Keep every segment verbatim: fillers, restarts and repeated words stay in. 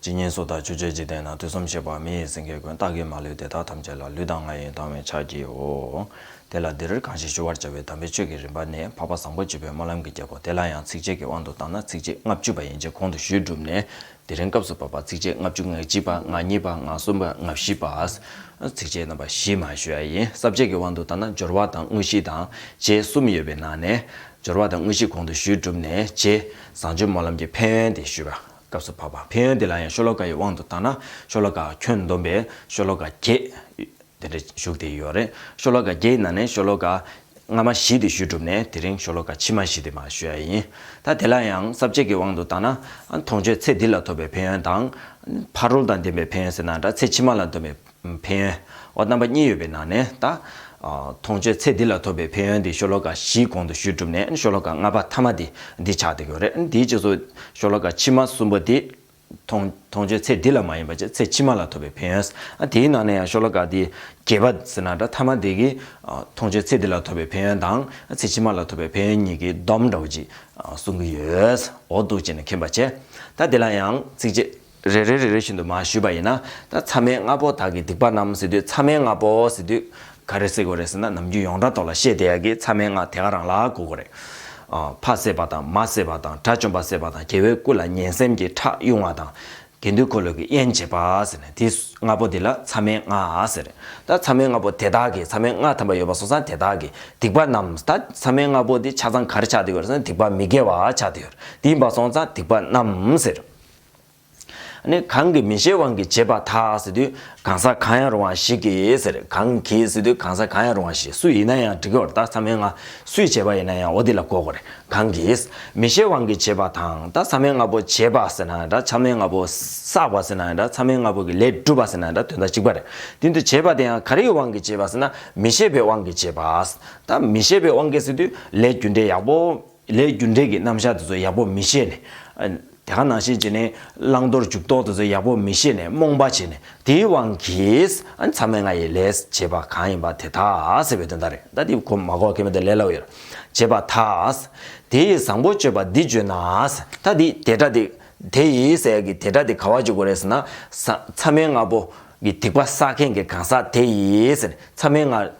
ཇི་སྙེད་སུ་དག་ཕྱོགས་བཅུའི་འཇིག་རྟེན་ན། དུས་གསུམ་གཤེགས་པ་མི་ཡི་སེང་གེ་ཀུན། བདག་གིས་མ་ལུས་དེ་དག་ཐམས་ཅད་ལ། ལུས་དང་ངག་ཡིད་དང་བས་ཕྱག་བགྱིའོ། དེ་ལ་འདིར་གང་ཞིག་ཞུ་བར་བྱ་བའི་དམ་པའི་ཆོས་ཀྱི་རིམ་པ་ནི། འཕགས་པ་བཟང་པོ་སྤྱོད་པའི་སྨོན་ལམ་གྱི་རྒྱལ་པོ། དེ་ལ་ཡང་ཚིགས་བཅད་ཀྱི་དབང་དུ་བཏང་ན་ཚིགས་བཅད་ལྔ་བཅུ་པ་ཡན་ཆད་གོང་དུ་ཞུས་གྲུབ་ནས། དེ་རིང་སྐབས་སུ་བབ་པ་ཚིགས་བཅད་ལྔ་བཅུ་ང་གཅིག་པ། ང་གཉིས་པ། ང་གསུམ་པ། ང་བཞི་པ། ཚིགས་བཅད་རྣམ་པ་བཞི་མ་ཞུ་ཡ་ཡིན། ས་བཅད་ཀྱི་དབང་དུ་བཏང་ན་སྦྱོར་བ་དང་དངོས་གཞི་དང་རྗེས་གསུམ་ཡོད་པའི་ནང་ནས། སྦྱོར་བ་དང་དངོས་གཞི་གོང་དུ་ཞུས་གྲུབ་ནས། རྗེས་བཟང་སྤྱོད་སྨོན་ལམ་གྱི་ཕན་ཡོན་དེ་ཞུས་པ། སྐབས་སུ་བབ་པ། ཕན་ཡོན་དེ་ལ་ཡང་ཤོ་ལོ་ཀ་ཡི་དབང་དུ་བཏང་ན་ཤོ་ལོ་ཀ་ཁྱོན་བསྡོམས་པའི་ཤོ་ལོ་ཀ་བརྒྱད་དེ་འདྲ་བཞུགས་བསྡད་ཡོད་རེད། ཤོ་ལོ་ཀ་བརྒྱད་ཡི་ནང་ནས་ཤོ་ལོ་ཀ་སྔ་མ་བཞི་དེ་ཞུས་གྲུབ་ནས། དེ་རིང་ཤོ་ལོ་ཀ་ཕྱི་མ་བཞི་དེ་མར་ཞུ་ཡ་ཡིན། ད་དེ་ལ་ཡང་ས་བཅད་ཀྱི་དབང་དུ་བཏང་ན། མཐོང་ཆོས་ཚེ་འདི་ལ་ཐོབ་པའི་ཕན་ཡོན་དང་། ཕ་རོལ་དང་ལྡན་པའི་ཕན་ཡོན་ཟེར་ན་འདྲ། ཚེ་ཕྱི་མ་ལ་ཐོབ་པའི་ཕན་ཡོན། འོ་རྣམ་པ་གཉིས་ཡོད་པའི་ནང་ནས་ད། ཨ། མཐོང་ཆོས་ཚེ་འདི་ལ་ཐོབ་པའི་ཕན་ཡོན་དེ་ཤོ་ལོ་ཀ་བཞིའི་གོང་དུ་ཞུས་གྲུབ་ནས། ཤོ་ལོ་ཀ་ལྔ་པ་ཐ་མ་དེ་འདི་ཆགས་བསྡད་ཡོད་རེད། འདིའི་རྗེས་སུ་ཤོ་ལོ་ཀ་ཕྱི་མ་གསུམ་པོ་དེ། མཐོང་མཐོང་ཆོས་ཚེ་འདི་ལ་མ་ཡིན་པ་བྱས་ཚེ་ཕྱི་མ་ལ་ཐོབ་པའི་ཕན་ཡོན། ཨ། དེའི་ནང་ནས་ཡང་ཤོ་ལོ་ཀ་དེ་བརྒྱད་པ་ཟེར་ན་འདྲ། ཐ་མ་དེ་གིས། ཨ། མཐོང་ཆོས་ཚེ་འདི་ལ་ཐོབ་པའི་ཕན་ཡོན་དང་ཚེ་ཕྱི་མ་ལ་ཐོབ་པའི་ཕན་ཡོན་གཉིས་ཀྱི་སྡོམ་འདྲ་བོ་ཅིག་ཨ། གསུང་གི་ཡོད། འོ་འདུག་བྱས་ནས་མཁྱེན་པ་བྱས། ད་དེ་ལ་ཡང་ཚིགས་བཅད་རེ་རེ་རེ་རེ་བཞིན་དུ་མར་ཞུས་པ་ཡིན་ན། ད་མཚམས་མེད་ལྔ་པོ་དག་གི་སྡིག་པ་རྣམས་ཟེར་དུས། མཚམས་མེད་ལྔ་པོ་ཟེར་དུས་ག་རེ་ཟེར་དགོས་རེད་ཟེར་ན། ནམ་རྒྱུན་ཡོངས་གྲགས་ཐོག་ལ་བཤད་བསྡད་ཡ་གི་མཚམས་མེད་ལྔ་དེ་ག་རང་ལ་གོ་དགོས་རེད། ཨ། ཕ་བསད་པ་དང་། མ་བསད་པ་དང་། དགྲ་བཅོམ་པ་བསད་པ་དང་། རྒྱལ་བའི་སྐུ་ལ་ཉན་སེམས་ཀྱིས་ཁྲག་དབྱུང་བ་དང་། དགེ་འདུན་འཁོར་ལོ་གི་དབྱེན་བྱེད་པ་ཟེར་ནས། དེ་ལྔ་པོ་དེ་ལ་མཚམས་མེད་ལྔ་ཟེར། ད་མཚམས་མེད་ལྔ་པོ་དེ་དག་གི། མཚམས་མེད་ལྔ་ཐམ་པ་ཡོད་པ་སོང་ཙང་དེ་དག་གི་སྡིག་པ་རྣམས། ད་མཚམས་མེད་ལྔ་པོ་དེ་ཆ་ཚང་ག་རེ་ཆགས་བསྡད་ཡོད་རེད་ཟེར་ན། སྡིག་པ་མི་དགེ་བ་ཆགས་བསྡད་ཡོད་རེད། དེ་ཡིན་པ་སོང་ཙང་སྡིག་པ་རྣམས་ཟེར། ཨ་ནི་གང་གིས་མི་ཤེས་དབང་གིས་བྱས་པ་དག་ཟེར་དུས། གང་ཟག་གང་ཡང་རུང་བ་ཞིག་གིས་ཟེར། གང་གིས་ཟེར་དུས་གང་ཟག་གང་ཡང་རུང་བ་ཞིག་སུ་ཡིན་ན་ཡང་འགྲིག་གི་ཡོད་རེད། ད་མཚམས་མེད་ལྔ་སུས་བྱས་པ་ཡིན་ན་ཡང་འོ་དེ་ལ་གོ་དགོས་རེད། གང་གིས། མི་ཤེས་དབང་གིས་བྱས་པ་དང་། ད་མཚམས་མེད་ལྔ་པོ་བྱས་པ་ཟེར་ན་འདྲ། མཚམས་མེད་ལྔ་པོ་བསགས་པ་ཟེར་ན་འདྲ། མཚམས་མེད་ལྔ་པོ་གི་ལས་བསྒྲུབས་པ་ཟེར་ན་འདྲ། དོན་དག་གཅིག་པ་རེད། དེ་འདུ་བྱས་པ་དེ་ཡང་ག་རེའི་དབང་གིས་བྱས་པ་ཟེར་ན། མི་ཤེས་པའི་དབང་གིས་བྱས་པ། ད་མི་ཤེས་པའི་དབང་གིས་ཟེར་དུས་ལས་རྒྱུ་འབྲས་ཡག་པོ། ལས་རྒྱུ་འབྲས་ཀྱི་རྣམ་གཞག་དེ་ཚོ་ཡག་པོ་མི་ཤེས་ནས། ཨ། དེ་ག་ནང་བཞིན་བྱས་ནས་བླང་དོར་འཇུག་ལྡོག་དེ་ཚོ་ཡག་པོ་མི་ཤེས་ནས་རྨོངས་པ་བྱས་ནས། དེའི་དབང་གིས། ཨ། མཚམས་མེད་ལྔ་ཡི་ལས་བྱས་པ་གང་ཡིན་པ་དེ་དག་ཟེར་བའི་དོན་དག་རེད། ད་དེ་གོ་མ་གོ་མཁན་མི་དེ་ལས་སླ་བོ་ཡོད། བྱས་པ་དག། དེ་ཡིས་བཟང་པོ་སྤྱོད་པ་འདི་བརྗོད་ན། ད་དེ་དེ་སྒྲ་དེ། དེ་ཡིས་ཟེར་གི་དེ་སྒྲ་དེ་ག་བ་བརྗོད་དགོས་རེད་ཟེར་ན། ས་མཚམས་མེད་ལྔ་པོ་གི་སྡིག་པ་བསགས་མཁན་གྱི་གང་ཟག་དེ་ཡིས་ཟེར། མཚམས་མེད་ལྔ།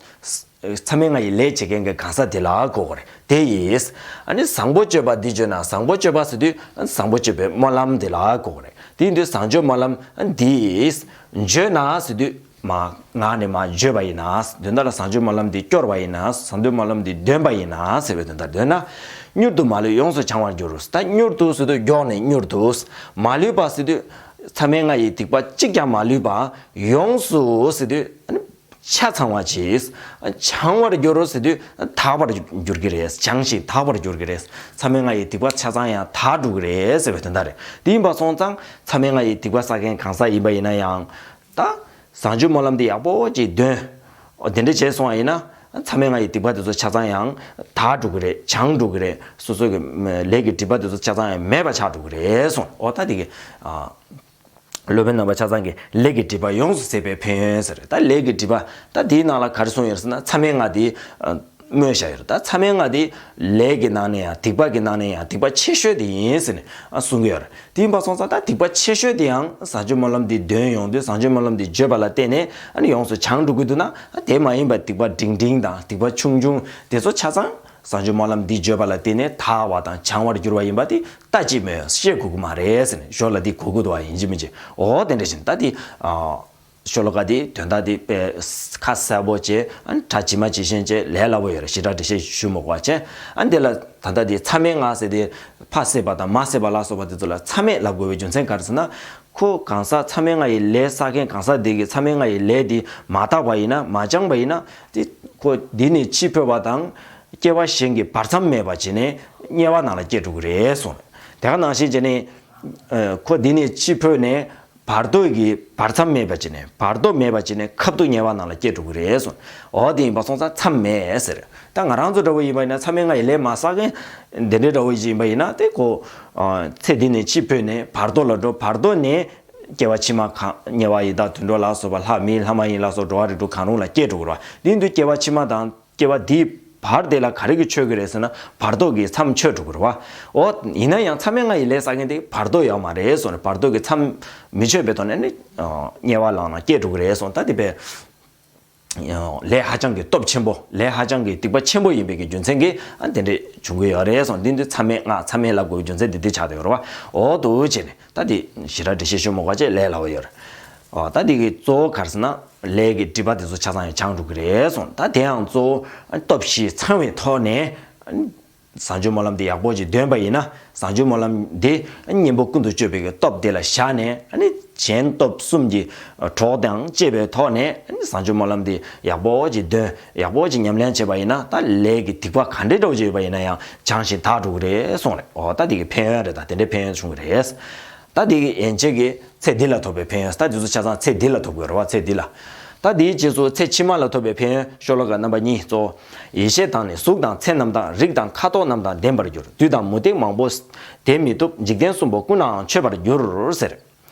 མཚམས་མེད་ལྔ་ཡི་ལས་བྱེད་མཁན་གྱི་གང་ཟག་དེ་ལ་གོ་དགོས་རེད། དེ་ཡིས། ཨ་ནི་བཟང་པོ་སྤྱོད་པ་འདི་བརྗོད་ན། བཟང་པོ་སྤྱོད་པ་ཟེར་དུས་བཟང་པོ་སྤྱོད་པའི་སྨོན་ལམ་དེ་ལ་གོ་དགོས་རེད། དེ་ཡིན་དུས་བཟང་སྤྱོད་སྨོན་ལམ་འདིས་བརྗོད་ན་ཟེར་དུས། མ་ངག་ནས་མ་བརྗོད་པ་ཡིན་ན། དོན་དག་ལ་བཟང་སྤྱོད་སྨོན་ལམ་འདི་སྐྱོར་བ་ཡིན་ན། བཟང་སྤྱོད་སྨོན་ལམ་འདི་འདོན་པ་ཡིན་ན་ཟེར་བའི་དོན་དག་འདོན་ན། མྱུར་དུ་མ་ལུས་ཡོངས་སུ་བྱང་བར་འགྱུར། ད་མྱུར་དུ་ཟེར་དུས་མགྱོགས་ནས་མྱུར་དུ། མ་ལུས་པ་ཟེར་དུས་མཚམས་མེད་ལྔ་ཡི་སྡིག་པ་གཅིག་ཀྱང་མ་ལུས་པ། ཡོངས་སུ་ཟེར་དུས་ཨ་ནི་ཆ་ཚང་བ་བྱས། བྱང་བར་འགྱུར་རོ་ཟེར་དུས་དག་པར་འགྱུར་གྱི་རེད། བྱང་ཞིང་དག་པར་འགྱུར་གྱི་རེད། མཚམས་མེད་ལྔ་ཡི་སྡིག་པ་ཆ་ཚང་ཡང་དག་འགྲོ་གི་རེད་ཟེར་བའི་དོན་དག་རེད། དེ་ཡིན་པ་སོང་ཙང་མཚམས་མེད་ལྔ་ཡི་སྡིག་པ་བསགས་མཁན་གང་ཟག་ཡིན་པ་ཡིན་ན་ཡང་། ད་བཟང་སྤྱོད་སྨོན་ལམ་འདི་ཡག་པོ་ཅིག་འདོན། འོ་དེ་འདྲ་བྱས་སོང་བ་ཡིན་ན། མཚམས་མེད་ལྔ་ཡི་སྡིག་པ་དེ་ཚོ་ཆ་ཚང་ཡང་དག་འགྲོ་གི་རེད། བྱང་འགྲོ་གི་རེད། སོ་སོ་གི་ལས་ཀྱི་སྒྲིབ་པ་དེ་ཚོ་ཆ་ཚང་ཡང་མེད་པ་ཆགས་འགྲོ་གི་རེད་གསུངས། འོ་ད་དེ་གི། ཨ། སློབ་དཔོན་རྣམ་པ་ཆ་ཚང་གིས་ལས་ཀྱི་སྒྲིབ་པ་ཡོངས་སུ་ཟད་པའི་ཕན་ཡོན་ཟེར། ད་ལས་ཀྱི་སྒྲིབ་པ། ད་དེའི་ནང་ལ་ག་རེ་གསུངས་ཡོད་ཟེར་ན། མཚམས་མེད་ལྔ་དེ་སྨོས་བཞག་ཡོད། ད་མཚམས་མེད་ལྔ་དེ་ལས་ཀྱི་ནང་ནས་ཡང་། སྡིག་པ་གི་ནང་ནས་ཡང་སྡིག་པ་ཆེ་ཤོས་དེ་ཡིན་ཟེར་ནས་གསུང་གི་ཡོད་རེད། དེ་ཡིན་པ་སོང་ཙང་ད་སྡིག་པ་ཆེ་ཤོས་དེ་ཡང་བཟང་སྤྱོད་སྨོན་ལམ་འདི་འདོན་ཡོང་དུས། བཟང་སྤྱོད་སྨོན་ལམ་འདི་བརྗོད་པ་ལ་བརྟེན་ནས་ཨ་ནི་ཡོངས་སུ་བྱང་འགྲོ་གི་འདུག་ན། དེ་མ་ཡིན་པ་སྡིག་པ་འབྲིང་འབྲིང་དང་སྡིག་པ་ཆུང་ཆུང་དེ་ཚོ་ཆ་ཚང་བཟང་སྤྱོད་སྨོན་ལམ་འདི་བརྗོད་པ་ལ་བརྟེན་ནས་དག་པ་དང་བྱང་བར་འགྱུར་བ་ཡིན་པ་དེ་ལྟ་ཅི་སྨོས། བཤད་དགོས་ཀྱི་མ་རེད་ཟེར་ནས། ཞོར་ལ་འདི་གོ་དགོས་འདུག་བ། ཡིན་གཅིག་མིན་གཅིག་འོ་དེ་འདྲ་བཞིན་ད་དེ། ཨ། ཤོ་ལོ་ཀ་འདི་དོན་དག་འདི་དཔེ་ཁ་གསལ་པོ་བྱས། ཨ་ནི་སྒྲ་ཇི་མ་ཇི་བཞིན་བྱས་ལས་སླ་པོ་ཡོད་རེད། ཞེ་དྲག་འགྲེལ་བཤད་ཞུ་མི་དགོས་པ་བྱས། ཨ་ནི་འདི་ལ་ད་ལྟ་འདི་མཚམས་མེད་ལྔ་ཟེར་དེ་ཕ་བསད་པ་དང་མ་བསད་པ་ལ་སོགས་པ་དེ་ཚོ་ལ་མཚམས་མེད་ལབ་དགོས་པའི་རྒྱུ་མཚན་ག་རེ་ཟེར་ན། ཁོ་གང་ཟག་མཚམས་མེད་ལྔ་ཡི་ལས་བསགས་མཁན་གང་ཟག་དེ་གིས་མཚམས་མེད་ལྔ་ཡི་ལས་དེ་མ་དག་པ་ཡིན་ན། མ་བྱང་པ་ཡིན་ན། དེ་ཁོ་འདི་ནས་འཆི་འཕོས་པ་དང་སྐྱེ་བ་གཞན་གྱི་བར་མཚམས་མེད་པ་བྱས་ནས་དམྱལ་བ་ནང་ལ་སྐྱེ་འགྲོ་གི་རེད་གསུངས། དེ་ག་ནང་བཞིན་བྱས་ནས་ཁོ་འདི་ནས་འཆི་འཕོས་ནས། བར་དོ་གི་བར་མཚམས་མེད་པ་བྱས་ནས། བར་དོ་མེད་པ་བྱས་ནས་ཁབ་ཏུ་དམྱལ་བ་ནང་ལ་སྐྱེ་འགྲོ་གི་རེད་གསུངས། འོ་དེ་ཡིན་པ་སོང་ཙང་མཚམས་མེད་ཟེར། ད་ང་རང་ཚོ་འདྲ་བོ་ཡིན་པ་ཡིན་ན། མཚམས་མེད་ལྔ་ཡི་ལས་མ་བསགས་མཁན་དེ་འདྲའི་འདྲ་བོ་ཞིག་ཡིན་པ་ཡིན་ན། དེ་ཁོ་ཨ་ཚེ་འདི་ནས་འཆི་འཕོས་ནས་བར་དོ་ལ་འགྲོ། བར་དོ་ནས་སྐྱེ་བ་ཕྱི་མ་གང་དམྱལ་བ་ཡི་དྭགས་དུད་འགྲོ་ལ་སོགས་པ། ལྷ་མི་ལྷ་མ་ཡིན་ལ་སོགས་འགྲོ་བ་རིགས་དྲུག་གང་རུང་ལ་སྐྱེ་འགྲོ་གི་རེད་བ། དེ་ཡིན་དུས་སྐྱེ་བ་ཕྱི་མ་དང་། སྐྱེ་བ་འདིའི་ བར་དེ་ལ་ག་རེ་གིས་ཆོད་ཀྱི་རེད་ཟེར་ན། བར་དོ་གིས་མཚམས་ཆོད་འགྲོ་གི་རེད་བ། འོ་ཡིན་ན་ཡང་མཚམས་མེད་ལྔ་ཡི་ལས་བསགས་མཁན་དེ་བར་དོ་ཡོད་མ་རེད་གསུངས་ནས། བར་དོ་གིས་མཚམས་མི་ཆོད་པའི་ཐོག་ནས་ནི་དམྱལ་བ་ལངས་ན་སྐྱེ་འགྲོ་གི་རེད་གསུངས། ད་དེ་བས། ལས་ཧ་ཅང་གི་སྟོབས་ཆེན་པོ། ལས་ཧ་ཅང་གི་སྡིག་པ་ཆེན་པོ་ཡིན་པའི་གི་རྒྱུ་མཚན་གྱིས་ཨ་དེ་འདྲས་བྱུང་གི་ཡོད་རེད་གསུངས། འདི་འདི་མཚམས་མེད་ལྔ། མཚམས་མེད་ལབ་དགོས་རྒྱུ་མཚན་འདི་འདི་ཆགས་བསྡད་ཡོད་རེད་བ། འོ་འདུག་བྱས་ནས་ད་འདི་ཞེ་དྲག་འགྲེལ་བཤད་ཞུ་མི་དགོས་པ་བྱས་ལས་སླ་བོ་ཡོད་རེད། འོ་ད་འདི་གི་གཙོ་བོ་ག་རེ་ཟེར་ན། ལས་ཀྱི་སྒྲིབ་པ་དེ་ཚོ་ཆ་ཚང་ཡང་བྱང་འགྲོ་གི་རེད་གསུངས། ད་དེ་ཡང་གཙོ་བོ་སྟོབས་བཞི་ཚང་བའི་ཐོག་ནས། བཟང་སྤྱོད་སྨོན་ལམ་འདི་ཡག་པོ་ཅིག་འདོན་པ་ཡིན་ན། བཟང་སྤྱོད་སྨོན་ལམ་འདི་གཉེན་པོ་ཀུན་ཏུ་སྤྱོད་པའི་གི་སྟོབས་དེ་ལ་བཞག་ནས། ཨ་ནི་གཞན་སྟོབས་གསུམ་གྱི་གྲོགས་དང་བཅས་པའི་ཐོག་ནས། ཨ་ནི་བཟང་སྤྱོད་སྨོན་ལམ་འདི་ཡག་པོ་ཅིག་འདོན། ཡག་པོ་ཅིག་ཉམས་ལེན་བྱས་པ་ཡིན་ན། ད་ལས་ཀྱི་སྡིག་པ་ག་འདྲའི་འདྲ་བོ་ཅིག་ཡོད་པ་ཡིན་ན་ཡང་བྱང་ཞིང་དག་འགྲོ་གི་རེད་གསུངས་རེད། འོ་ད་འདི་གི་ཕན་ཡོན་རེད། ད་དེ་འདྲའི་ཕན་ཡོན་བྱུང་གི་རེད། ད་འདི་གི་ཡན་ཆད་ཀྱི་ཚེ་འདི་ལ་ཐོབ་པའི་ཕན་ཡོན། ད་འདི་ཚོ་ཆ་ཚང་ཚེ་འདི་ལ་ཐོབ་དགོས་རེད་བ། ཚེ་འདི་ལ། ད་འདིའི་རྗེས་སུ་ཚེ་ཕྱི་མ་ལ་ཐོབ་པའི་ཕན་ཡོན། ཤོ་ལོ་ཀ་རྣམ་པ་གཉིས་གཙོ་བོ། ཡེ་ཤེས་དང་ནི་གཟུགས་དང་ཚེ་རྣམས་དང་། རིགས་དང་ཁ་དོག་རྣམས་དང་ལྡན་པར་འགྱུར། བདུད་དང་མུ་སྟེགས་མང་པོ་དེ་མི་བཏུབ། འཇིག་རྟེན་གསུམ་པོ་ཀུན་ནའང་མཆོད་པར་འགྱུར་ཟེར།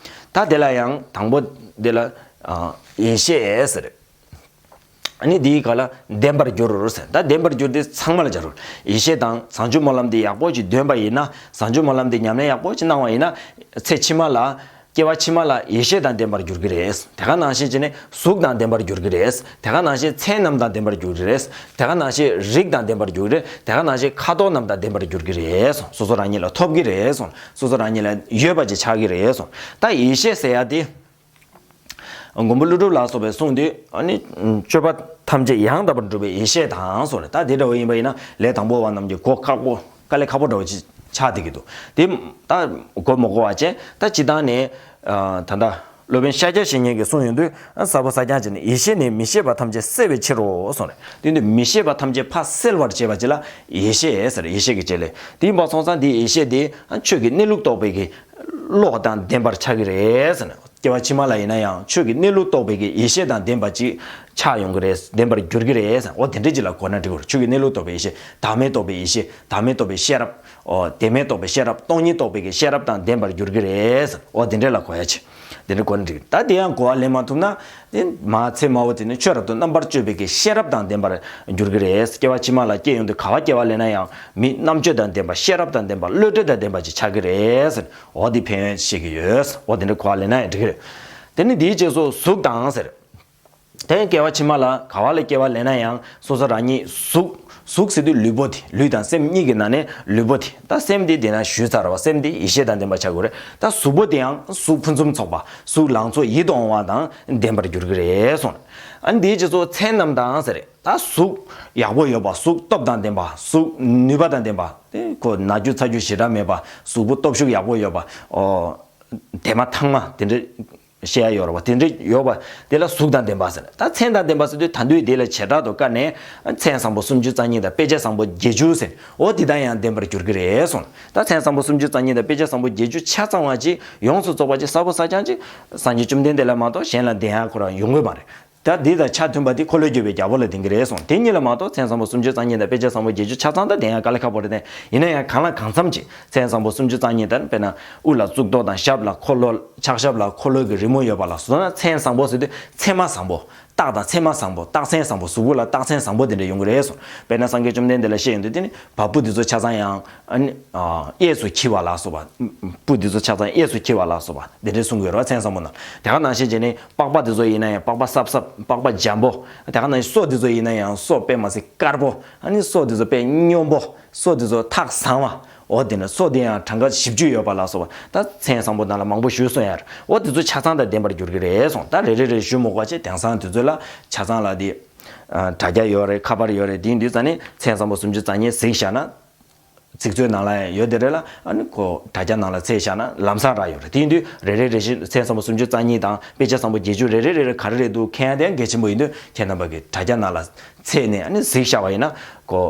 ད་དེ་ལ་ཡང་དང་པོ་འདི་ལ་ཡེ་ཤེས་ཟེར། ཨ་ནི་འདིའི་ག་ལ་ལྡན་པར་འགྱུར་ཟེར། ད་ལྡན་པར་འགྱུར་དེ་ཚང་མ་ལ་སྦྱར་རོ། ཡེ་ཤེས་དང་བཟང་སྤྱོད་སྨོན་ལམ་འདི་ཡག་པོ་ཅིག་འདོན་པ་ཡིན་ན། བཟང་སྤྱོད་སྨོན་ལམ་འདི་ཉམས་ལེན་ཡག་པོ་ཅིག་གནང་བ་ཡིན་ན། ཚེ་ཕྱི་མ་ལ། སྐྱེ་བ་ཕྱི་མ་ལ་ཡེ་ཤེས་དང་ལྡན་པར་འགྱུར་གྱི་རེད། དེ་ག་ནང་བཞིན་བྱས་ནས་གཟུགས་དང་ལྡན་པར་འགྱུར་གྱི་རེད། དེ་ག་ནང་བཞིན་ཚེ་རྣམས་དང་ལྡན་པར་འགྱུར་གྱི་རེད། དེ་ག་ནང་བཞིན་རིགས་དང་ལྡན་པར་འགྱུར་གྱི་རེད། དེ་ག་ནང་བཞིན་ཁ་དོག་རྣམས་དང་ལྡན་པར་འགྱུར་གྱི་རེད་གསུངས། སོ་སོ་རང་ཉིད་ལ་ཐོབ་ཀྱི་རེད་གསུངས། སོ་སོ་རང་ཉིད་ལ་ཡོད་པ་ཅིག་ཆགས་ཀྱི་རེད་གསུངས། ད་ཡེ་ཤེས་ཟེར་ཡ་དེ། མགོན་པོ་ཀླུ་སྒྲུབ་ལ་སོགས་པས་གསུངས་དུས། ཨ་ནི་སྤྱོད་པ་ཐམས་ཅད་ཡང་དག་པར་སྒྲུབ་པའི་ཡེ་ཤེས་དང་གསུངས་ནས། ད་དེ་འདྲ་བོ་ཡིན་པ་ཡིན་ན། ལས་དང་པོ་བ་རྣམས་ཀྱི་གོ་ཁག་པོ། དཀའ་ལས་ཁག་པོ་འདྲ་བོ་ཅིག་ཆགས་བསྡད་ཀྱི་འདུག། དེ་ད་གོ་མ་གོ་བ་བྱས། ད་སྤྱིར་བཏང་ནས་ད་ལྟ་སློབ་དཔོན་ཤཱཀྱ་བཤེས་གཉེན་གྱིས་གསུངས་ཡོང་དུས། གསལ་པོ་གསལ་རྐྱང་བྱས་ནས། ཡེ་ཤེས་ནི་མི་ཤེས་པ་ཐམས་ཅད་སེལ་བའི་ཕྱིར་རོ་གསུངས་ནས། དེ་དུས་མི་ཤེས་པ་ཐམས་ཅད་ཕར་སེལ་བར་བྱེད་པ་ཅིག་ལ་ཡེ་ཤེས་ཟེར། ཡེ་ཤེས་ཀྱི་བྱེད་ལས། དེ་ཡིན་པ་སོང་ཙང་འདི་ཡེ་ཤེས་དེ་ཆོས་ཀྱི་གནས་ལུགས་རྟོགས་པའི་གི་བློ་དང་ལྡན་པར་ཆགས་ཀྱི་རེད་ཟེར་ནས། སྐྱེ་བ་ཕྱི་མ་ལ་ཡིན་ན་ཡང་ཆོས་ཀྱི་གནས་ལུགས་རྟོགས་པའི་གི་ཡེ་ཤེས་དང་ལྡན་པ་ཅིག་ཆགས་ཡོང་གི་རེད། ལྡན་པར་འགྱུར་གྱི་རེད་ཟེར། འོ་དེ་འདྲ་ཅིག་ལ་གོ་ན་འགྲིག་གི་རེད། ཆོས་ཀྱི་གནས་ལུགས་རྟོགས་པའི་ཡེ་ཤེས། བདག་མེད་རྟོགས་པའི་ཡེ་ཤེས། བདག་མེད་རྟོགས་པའི་ཤེས་རབ། འོ་བདེན་མེད་རྟོགས་པའི་ཤེས་རབ། སྟོང་ཉིད་རྟོགས་པའི་གི་ཤེས་རབ་དང་ལྡན་པར་འགྱུར་གྱི་རེད་ཟེར། འོ་དེ་འདྲ་ལ་གོ་ཡ་ཆེ། དེ་འདྲ་གོ་ན་འགྲིག། ད་དེ་ཡང་གོ་བ་ལེན་མ་ཐུབ་ན། དེ་མ་ཚེ་མ་བོ་དེ་ནི་ཆོས་རབ་ཏུ་རྣམ་པར་དཔྱོད་པའི་གི་ཤེས་རབ་དང་ལྡན་པར་འགྱུར་གྱི་རེད། སྐྱེ་བ་ཕྱི་མ་ལ་སྐྱེ་ཡོང་དུས་ག་བ་སྐྱེ་བ་ལེན་ན་ཡང་མི་རྣམ་དཔྱོད་དང་ལྡན་པ། ཤེས་རབ་དང་ལྡན་པ། བློ་གྲོས་དང་ལྡན་པ་ཅིག་ཆགས་ཀྱི་རེད་ཟེར། འོ་དེ་ཕན་ཡོན་བཤད་ཀྱི་ཡོད། འོ་དེ་འདྲ་གོ་བ་ལེན་ན་ཡང་འགྲིག་གི་རེད། དེ་ནི་དེའི་རྗེས་སུ་གཟུགས་དང་ཟེར། དེ་སྐྱེ་བ་ཕྱི་མ་ལ་ག་བ་ལ་སྐྱེ་བ་ལེན་ན་ཡང་སོ་སོ་རང་ཉིད་གཟུགས། གཟུགས་ཟེར་དུས་ལུས་པོ་དེ། ལུས་དང་སེམས་གཉིས་ཀྱི་ནང་ནས་ལུས་པོ་དེ། ད་སེམས་དེ་དེ་ན་ཞུས་ཚར་བ། སེམས་དེ་ཡེ་ཤེས་དང་ལྡན་པ་ཆགས་དགོས་རེད། ད་གཟུགས་པོ་དེ་ཡང་གཟུགས་ཕུན་སུམ་ཚོགས་པ། གཟུགས་ལང་ཚོ་ཡིད་དུ་འོང་བ་དང་ལྡན་པར་འགྱུར་གྱི་རེད་གསུངས། ཨ་ནི་དེའི་རྗེས་སུ་ཚེ་རྣམས་དང་ཟེར། ད་གཟུགས་ཡག་པོ་ཡོད་པ། གཟུགས་སྟོབས་དང་ལྡན་པ། གཟུགས་ནུས་པ་དང་ལྡན་པ། དེ་ཁོ་ན་རྒྱུ་ཚ་རྒྱུ་ཞེ་དྲག་མེད་པ། གཟུགས་པོ་སྟོབས་ཤུགས་ཡག་པོ་ཡོད་པ། ཨོ། དེ་མ་ཐང་མ་དེ་འདྲ་བཤད་ཡ་ཡོད་རེད་བ། དེ་འདྲ་ཡོད་པ་དེ་ལ་གཟུགས་དང་ལྡན་པ་ཟེར། ད་མཚན་དང་ལྡན་པ་ཟེར་དུས་ད་དུང་དེ་ལ་བྱེ་བྲག་ཏུ་བཀར་ནས་མཚན་བཟང་པོ་སུམ་ཅུ་རྩ་གཉིས་དང་དཔེ་བྱད་བཟང་པོ་བརྒྱད་ཅུ་ཟེར། འོ་དེ་དང་ཡང་ལྡན་པར་འགྱུར་གྱི་རེད་གསུངས། ད་མཚན་བཟང་པོ་སུམ་ཅུ་རྩ་གཉིས་དང་དཔེ་བྱད་བཟང་པོ་བརྒྱད་ཅུ་ཆ་ཚང་བ་ཅིག་ཡོངས་སུ་རྫོགས་པ་ཅིག་གསལ་པོ་གསལ་རྐྱང་ཅིག་སངས་རྒྱས་བཅོམ་ལྡན་འདས་ལ་མ་གཏོགས་གཞན་ལ་ལྡན་ཡ་ཁོ་རང་ཡོང་གི་མ་རེད། ད་འདི་དང་ཆ་མཐུན་པ་དེ་འཁོར་ལོས་སྒྱུར་བའི་རྒྱལ་པོ་ལ་ལྡན་གྱི་རེད་གསུངས། དེ་གཉིས་ལ་མ་གཏོགས་མཚན་བཟང་པོ་སུམ་ཅུ་རྩ་གཉིས་དང་དཔེ་བྱད་བཟང་པོ་བརྒྱད་ཅུ་ཆ་ཚང་དང་ལྡན་ཡ་དཀའ་ལས་ཁག་པོ་རེད་དེ། ཡིན་ན་ཡང་གང་ལ་གང་འཚམ་ཅིག་མཚན་བཟང་པོ་སུམ་ཅུ་རྩ་གཉིས་དང་། དཔེར་ན་དབུ་ལ་གཙུག་ཏོར་དང་། ཞབས་ལ་འཁོར་ལོ། ཕྱག་ཞབས་ལ་འཁོར་ལོ་གི་རི་མོ་ཡོད་པ་ལ་སོགས་ན། མཚན་བཟང་པོ་ཟེར་དུས་མཚན་མ་བཟང་པོ། རྟགས་དང་མཚན་མ་བཟང་པོ། རྟགས་མཚན་བཟང་པོ། གཟུགས་པོ་ལ་རྟགས་མཚན་བཟང་པོ་དེ་འདྲ་ཡོང་གི་རེད་གསུངས། དཔེར་ན་སངས་རྒྱས་བཅོམ་ལྡན་འདས་ལ་བཤད་ཡོང་དུས་དེ་ནི་བ་སྤུ་འདི་ཚོ་ཆ་ཚང་ཡང་། ཨ་ནི། ཨ། གཡས་སུ་འཁྱིལ་བ་ལ་སོགས་པ། སྤུ་འདི་ཚོ་ཆ་ཚང་གཡས་སུ་འཁྱིལ་བ་ལ་སོགས་པ་འདི་འདྲའི་གསུང་གི་ཡོད་རེད་བ། མཚན་བཟང་པོ་ནང་། དེ་ག་ནང་བཞིན་བྱས་ནས་པགས་པ་འདི་ཚོ་ཡིན་ན་ཡང་པགས་པ་སྲབ་སྲབ། པགས་པ་འཇམ་པོ། དེ་ག་ནང་བཞིན་སོ་འདི་ཚོ་ཡིན་ན་ཡང་སོ་དཔེ་མ་སྲིད་དཀར་པོ། ཨ་ནི་སོ་འདི་ཚོ་དཔེ་སྙོམས་པོ། སོ་འདི་ཚོ་ཐག་བཟང་བ། འོ་དེ་ནས་སོ་དེ་ཡང་གྲངས་ཀ་བཞི་བཅུ་ཡོད་པ་ལ་སོགས་པ། ད་མཚན་བཟང་པོ་ནང་ལ་མང་པོ་ཞུས་སོང་ཡ། འོ་དེ་ཚོ་ཆ་ཚང་དང་ལྡན་པར་འགྱུར་གྱི་རེད་གསུངས། ད་རེ་རེ་རེ་ཞུ་མི་དགོས་པ་བྱས། དེང་སང་དུས་ཚོད་ལ་ཆ་ཚང་ལ་དེ། ཨ། དྲ་རྒྱ་ཡོད་རེད། ཁ་པར་ཡོད་རེད། དེ་ཡིན་དུས་ཙ་ནི་མཚན་བཟང་པོ་སུམ་ཅུ་རྩ་གཉིས་གཟིགས་བཞག་ན། ཚིག་མཛོད་ནང་ལ་ཡང་ཡོད་དེ་རེད་ལ། ཨ་ནི་ཁོ་དྲ་རྒྱ་ནང་ལ་བཙལ་བཞག་ན་ལམ་སང་རག་ཡོད་རེད། དེ་ཡིན་དུས་རེ་རེ་རེ་བཞིན་མཚན་བཟང་པོ་སུམ་ཅུ་རྩ་གཉིས་དང་དཔེ་བྱད་བཟང་པོ་བརྒྱད་ཅུ་རེ་རེ་རེ་རེ་ག་རེ་རེད་འདུག་མཁྱེན་ཡ་དེ་ཡང་གལ་ཆེན་པོ་ཡིན་དུས། ཁྱེད་རྣམ་པ་གིས་དྲ་རྒྱ་ནང་ལ་བཙལ་ནས། ཨ་ནི་གཟིགས་བཞག་པ་ཡིན་ན་ཁོ།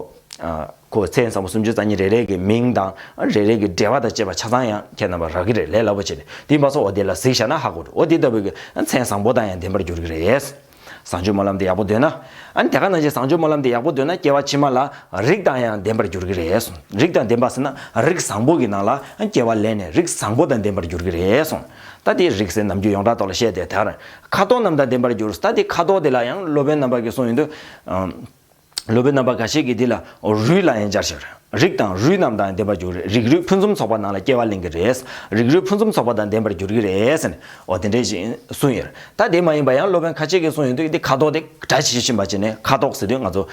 ཨ། ཁོ་མཚན་བཟང་པོ་སུམ་ཅུ་རྩ་གཉིས་རེ་རེ་གི་མིང་དང་། ཨ། རེ་རེ་གི་འགྲེལ་པ་དང་བཅས་པ་ཆ་ཚང་ཡང་ཁྱེད་རྣམ་པ་རག་གི་རེད། ལས་སླ་པོ་བྱས་ནས། དེ་མ་སོང་འོ་དེ་ལ་གཟིགས་བཞག་ན་ཧ་གོ་འགྲོ། འོ་དེ་ལྟ་བུའི་གི་མཚན་བཟང་པོ་དང་ཡང་ལྡན་པར་འགྱུར་གྱི་རེད། བཟང་སྤྱོད་སྨོན་ལམ་དེ་ཡག་པོ་འདོན་ན། ཨ་ནི་དེ་ག་ནང་བཞིན་བཟང་སྤྱོད་སྨོན་ལམ་དེ་ཡག་པོ་འདོན་ན་སྐྱེ་བ་ཕྱི་མ་ལ་རིགས་དང་ཡང་ལྡན་པར་འགྱུར་གྱི་རེད་གསུངས། རིགས་དང་ལྡན་པ་ཟེར་ན་རིགས་བཟང་པོ་གི་ནང་ལ་སྐྱེ་བ་ལེན་ནས་རིགས་བཟང་པོ་དང་ལྡན་པར་འགྱུར་གྱི་རེད་གསུངས། ད་དེ་རིགས་ཟེར་ནམ་རྒྱུན་ཡོངས་གྲགས་ཐོག་ལ་བཤད་དེ། དེ་ག་རང་ཁ་དོག་རྣམས་དང་ལྡན་པར་འགྱུར། ད་དེ་ཁ་དོག་དེ་ལ་ཡང་སློབ་དཔོན་རྣམ་པ་གིས་གསུངས་ཡོང་དུས། ཨམ། སློབ་དཔོན་རྣམ་པ་ཁ་ཤས་ཀྱིས་འདི་ལ་རུས་ལ་ཡང་སྦྱར་ཞིང་། རིགས་དང་རུས་རྣམས་དང་ལྡན་པར་འགྱུར། རིགས་རུས་ཕུན་སུམ་ཚོགས་པ་རྣམས་ལ་སྐྱེ་བ་ལེན་གྱི་རེད། རིགས་རུས་ཕུན་སུམ་ཚོགས་པ་དང་ལྡན་པར་འགྱུར་གྱི་རེད་ཟེར་ནས། འོ་དེ་འདྲས་ཞིག་གསུངས་ཡོད། ད་དེ་མ་ཡིན་པ་ཡང་སློབ་དཔོན་ཁ་ཤས་ཀྱིས་གསུངས་ཡོང་དུས། འདི་ཁ་དོག་དེ་སྒྲ་ཇི་བཞིན་པ་བྱས་ནས། ཁ་དོག་ཟེར་དུས་ང་ཚོ་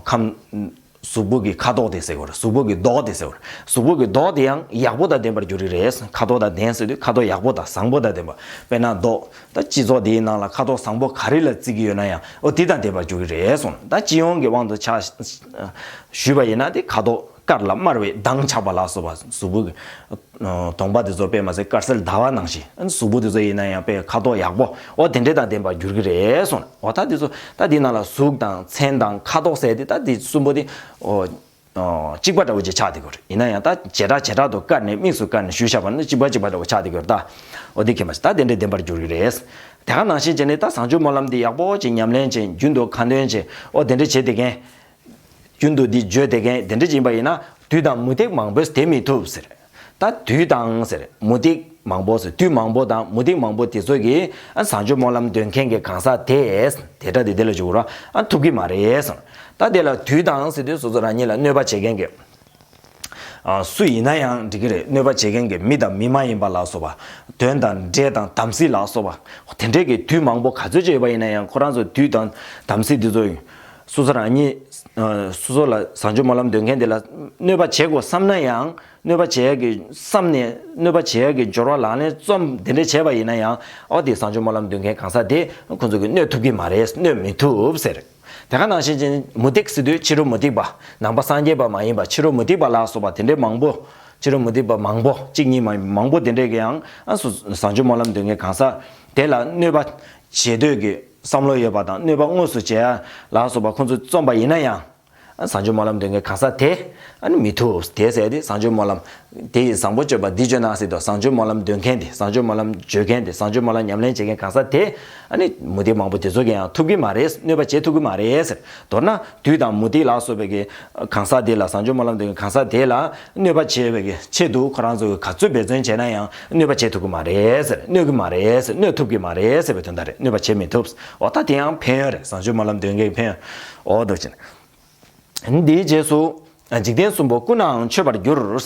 ཁམས། གཟུགས་པོ་གི་ཁ་དོག་དེ་ཟེར་གྱི་ཡོད་རེད། གཟུགས་པོ་གི་མདོག་དེ་ཟེར་གྱི་ཡོད་རེད། གཟུགས་པོ་གི་མདོག་དེ་ཡང་ཡག་པོ་དང་ལྡན་པར་འགྱུར་གྱི་རེད། ཁ་དོག་དང་ལྡན་ཟེར་དུས་ཁ་དོག་ཡག་པོ་དང་བཟང་པོ་དང་ལྡན་པ། དཔེར་ན་མདོག་ད་སྤྱི་ཚོགས་འདིའི་ནང་ལ་ཁ་དོག་བཟང་པོ་ག་རེ་ལ་བརྩི་གི་ཡོད་ན་ཡང་། འོ་དེ་དང་ལྡན་པར་འགྱུར་གྱི་རེད་གསུངས། ད་སྤྱི་ཡོངས་ཀྱི་དབང་དུ་ཆ་ཞུས་པ་ཡིན་ན། དེ་ཁ་དོག་དཀར་ལ་དམར་བའི་མདངས་ཆགས་པ་ལ་སོགས་པ། གཟུགས་པོ་གི་གདོང་པ་དེ་ཚོ་དཔེ་མ་ཟད་དཀར་གསལ་ཟླ་བ་ནང་བཞིན། གཟུགས་པོ་དེ་ཚོ་ཡིན་ན་ཡང་དཔེ་ཁ་དོག་ཡག་པོ། འོ་དེ་འདྲས་དང་ལྡན་པར་འགྱུར་གྱི་རེད་གསུངས། འོ་ད་དེ་ཚོ། ད་དེ་ནང་ལ་གཟུགས་དང་མཚན་དང་ཁ་དོག་ཟེར་དེ། ད་དེ་གསུམ་པོ་དེ། འོ། གཅིག་པ་འདྲ་བོ་ཅིག་ཆགས་བསྡད་ཀྱི་ཡོད་རེད། ཡིན་ན་ཡང་ད་བྱེ་བྲག་བྱེ་བྲག་ཏུ་བཀར་ནས། དམིགས་སུ་བཀར་ནས་ཞུས་བཞག་པ་ནི་གཅིག་པ་གཅིག་པ་འདྲ་བོ་ཆགས་བསྡད་ཀྱི་ཡོད་རེད་ད། འོ་དེ་མཁྱེན་པ་ཞིག་ད་དེ་འདྲས་ལྡན་པར་འགྱུར་གྱི་རེད། དེ་ག་ནང་བཞིན་བྱས་ནས་ད་བཟང་སྤྱོད་སྨོན་ལམ་འདི་ཡག་པོ་ཅིག་ཉམས་ལེན་བྱས། རྒྱུན་དུ་ཁ་འདོན་བྱས། འོ་དེ་འདྲས་བྱས་བསྡད་མཁན། རྒྱུན་དུ་འདི་བརྗོད་བསྡད་མཁན་དེ་འདྲས་ཅིག་ཡིན་པ་ཡིན་ན། དུས་དང་མུ་སྟེགས་མང་པོས་དེ་མི་ཐུབ་ཟེར། ད་དུས་དང་ཟེར། མུ་སྟེགས་མང་པོ་ཟེར། དུས་མང་པོ་དང་མུ་སྟེགས་མང་པོ་དེ་ཚོ་གིས། ཨ། བཟང་སྤྱོད་སྨོན་ལམ་འདོན་མཁན་གྱི་གང་ཟག་དེ། དེ་སྒྲ་དེ་དེ་ལ་འཇུག་རོགས། ཨ། ཐུབ་ཀྱི་མ་རེད་ཟེར། ད་དེ་ལ་དུས་དང་ཟེར་དུས་སོ་སོ་རང་ཉིད་ལ་གནོད་པ་བྱེད་མཁན་གྱི། ཨ། སུ་ཡིན་ན་ཡང་འགྲིག་གི་རེད། གནོད་པ་བྱེད་མཁན་གྱི་མི་དང་མི་མ་ཡིན་པ་ལ་སོགས་པ། གདོན་དང་འདྲེ་དང་དམ་སྲི་ལ་སོགས་པ། དེ་འདྲས་ཀྱི་དུས་མང་པོ་ག་ཚོད་ཅིག་ཡོད་པ་ཡིན་ན་ཡང་། ཁོ་རང་ཚོ་དུས་དང་དམ་སྲི་དེ་ཚོ། སོ་སོ་རང་ཉིད། ཨ། སོ་སོ་ལ་བཟང་སྤྱོད་སྨོན་ལམ་འདོན་མཁན་དེ་ལ་གནོད་པ་བྱེད་དགོས་བསམ་ན་ཡང་། གནོད་པ་བྱེད་ཡག་གི་བསམ་ནས། གནོད་པ་བྱེད་ཡག་གི་སྦྱོར་བ་ལག་ལེན་རྩོམ་དེ་འདྲས་བྱས་པ་ཡིན་ན་ཡང་། འོ་དེ་བཟང་སྤྱོད་སྨོན་ལམ་འདོན་མཁན་གང་ཟག་དེ་ཁོ་ཚོ་གིས་གནོད་ཐུབ་ཀྱི་མ་རེད། གནོད་མི་ཐུབ་ཟེར། དེ་ག་ནང་བཞིན་བྱས་ནས་མུ་སྟེགས་ཟེར་དུས་ཕྱི་རོལ་མུ་སྟེགས་པ། ནང་པ་སངས་རྒྱས་པ་མ་ཡིན་པ་ཕྱི་རོལ་མུ་སྟེགས་པ་ལ་སོགས་པ་དེ་འདྲས་མང་པོ། ཕྱི་རོལ་མུ་སྟེགས་པ་མང་པོ། གཅིག་གཉིས་མ་ཡིན་པ་མང་པོ་དེ་འདྲས་ཀྱིས་ཡང་། ཨ། སོ། བཟང་སྤྱོད་སྨོན་ལམ་འདོན་མཁན་གང་ཟག་དེ་ལ་གནོད་པ་བྱེད་འདོད་ཀྱི་བསམ་བློ་ཡོད་པ་དང་། གནོད་པ་དངོས་སུ་བྱེད་ཡ་ལ་སོགས་པ་ཁོ་ཚོས་རྩོམ་པ་ཡིན་ན་ཡང་། ཨ། བཟང་སྤྱོད་སྨོན་ལམ་འདོན་མཁན་གང་ཟག་དེ། ཨ་ནི་མི་ཐུབ། དེ་ཟེར་ཏེ་བཟང་སྤྱོད་སྨོན་ལམ། དེ་ཡིས་བཟང་པོ་སྤྱོད་པ་འདི་སྤྱོད་ན་ཟེར་དུས། བཟང་སྤྱོད་སྨོན་ལམ་འདོན་མཁན་དེ། བཟང་སྤྱོད་སྨོན་ལམ་བརྗོད་མཁན་དེ། བཟང་སྤྱོད་སྨོན་ལམ་ཉམས་ལེན་བྱེད་མཁན་གང་ཟག་དེ། ཨ་ནི་མུ་སྟེགས་མང་པོ་དེ་ཚོ་གིས་ཡང་ཐུབ་ཀྱི་མ་རེད། གནོད་པ་བྱེད་ཐུབ་ཀྱི་མ་རེད་ཟེར། མདོར་ན་དུས་དང་མུ་སྟེགས་ལ་སོགས་པའི་གི་གང་ཟག་དེ་ལ། བཟང་སྤྱོད་སྨོན་ལམ་འདོན་མཁན་གང་ཟག་དེ་ལ་གནོད་པ་བྱེད་པའི་གི་ཆེད་དུ་ཁོ་རང་ཚོ་གིས་ག་ཚོད་འབད་བརྩོན་བྱས་ན་ཡང་གནོད་པ་བྱེད་ཐུབ་ཀྱི་མ་རེད་ཟེར། གནོད་ཀྱི་མ་རེད་ཟེར། གནོད་ཐུབ་ཀྱི་མ་རེད་ཟེར་བའི་དོན་དག་རེད། གནོད་པ་བྱེད་མི་ཐུབ། འོ་ད་དེ་ཡང་ཕན་ཡོན་རེད། བཟང་སྤྱོད་སྨོན་ལམ་འདོན་མཁན་གྱི་ཕན་ཡོན། འོ་འདུག་ཅེ་ན། འདིའི་རྗེས་སུ། འཇིག་རྟེན་གསུམ་པོ་ཀུན་ནའང་མཆོད་པར་འགྱུར།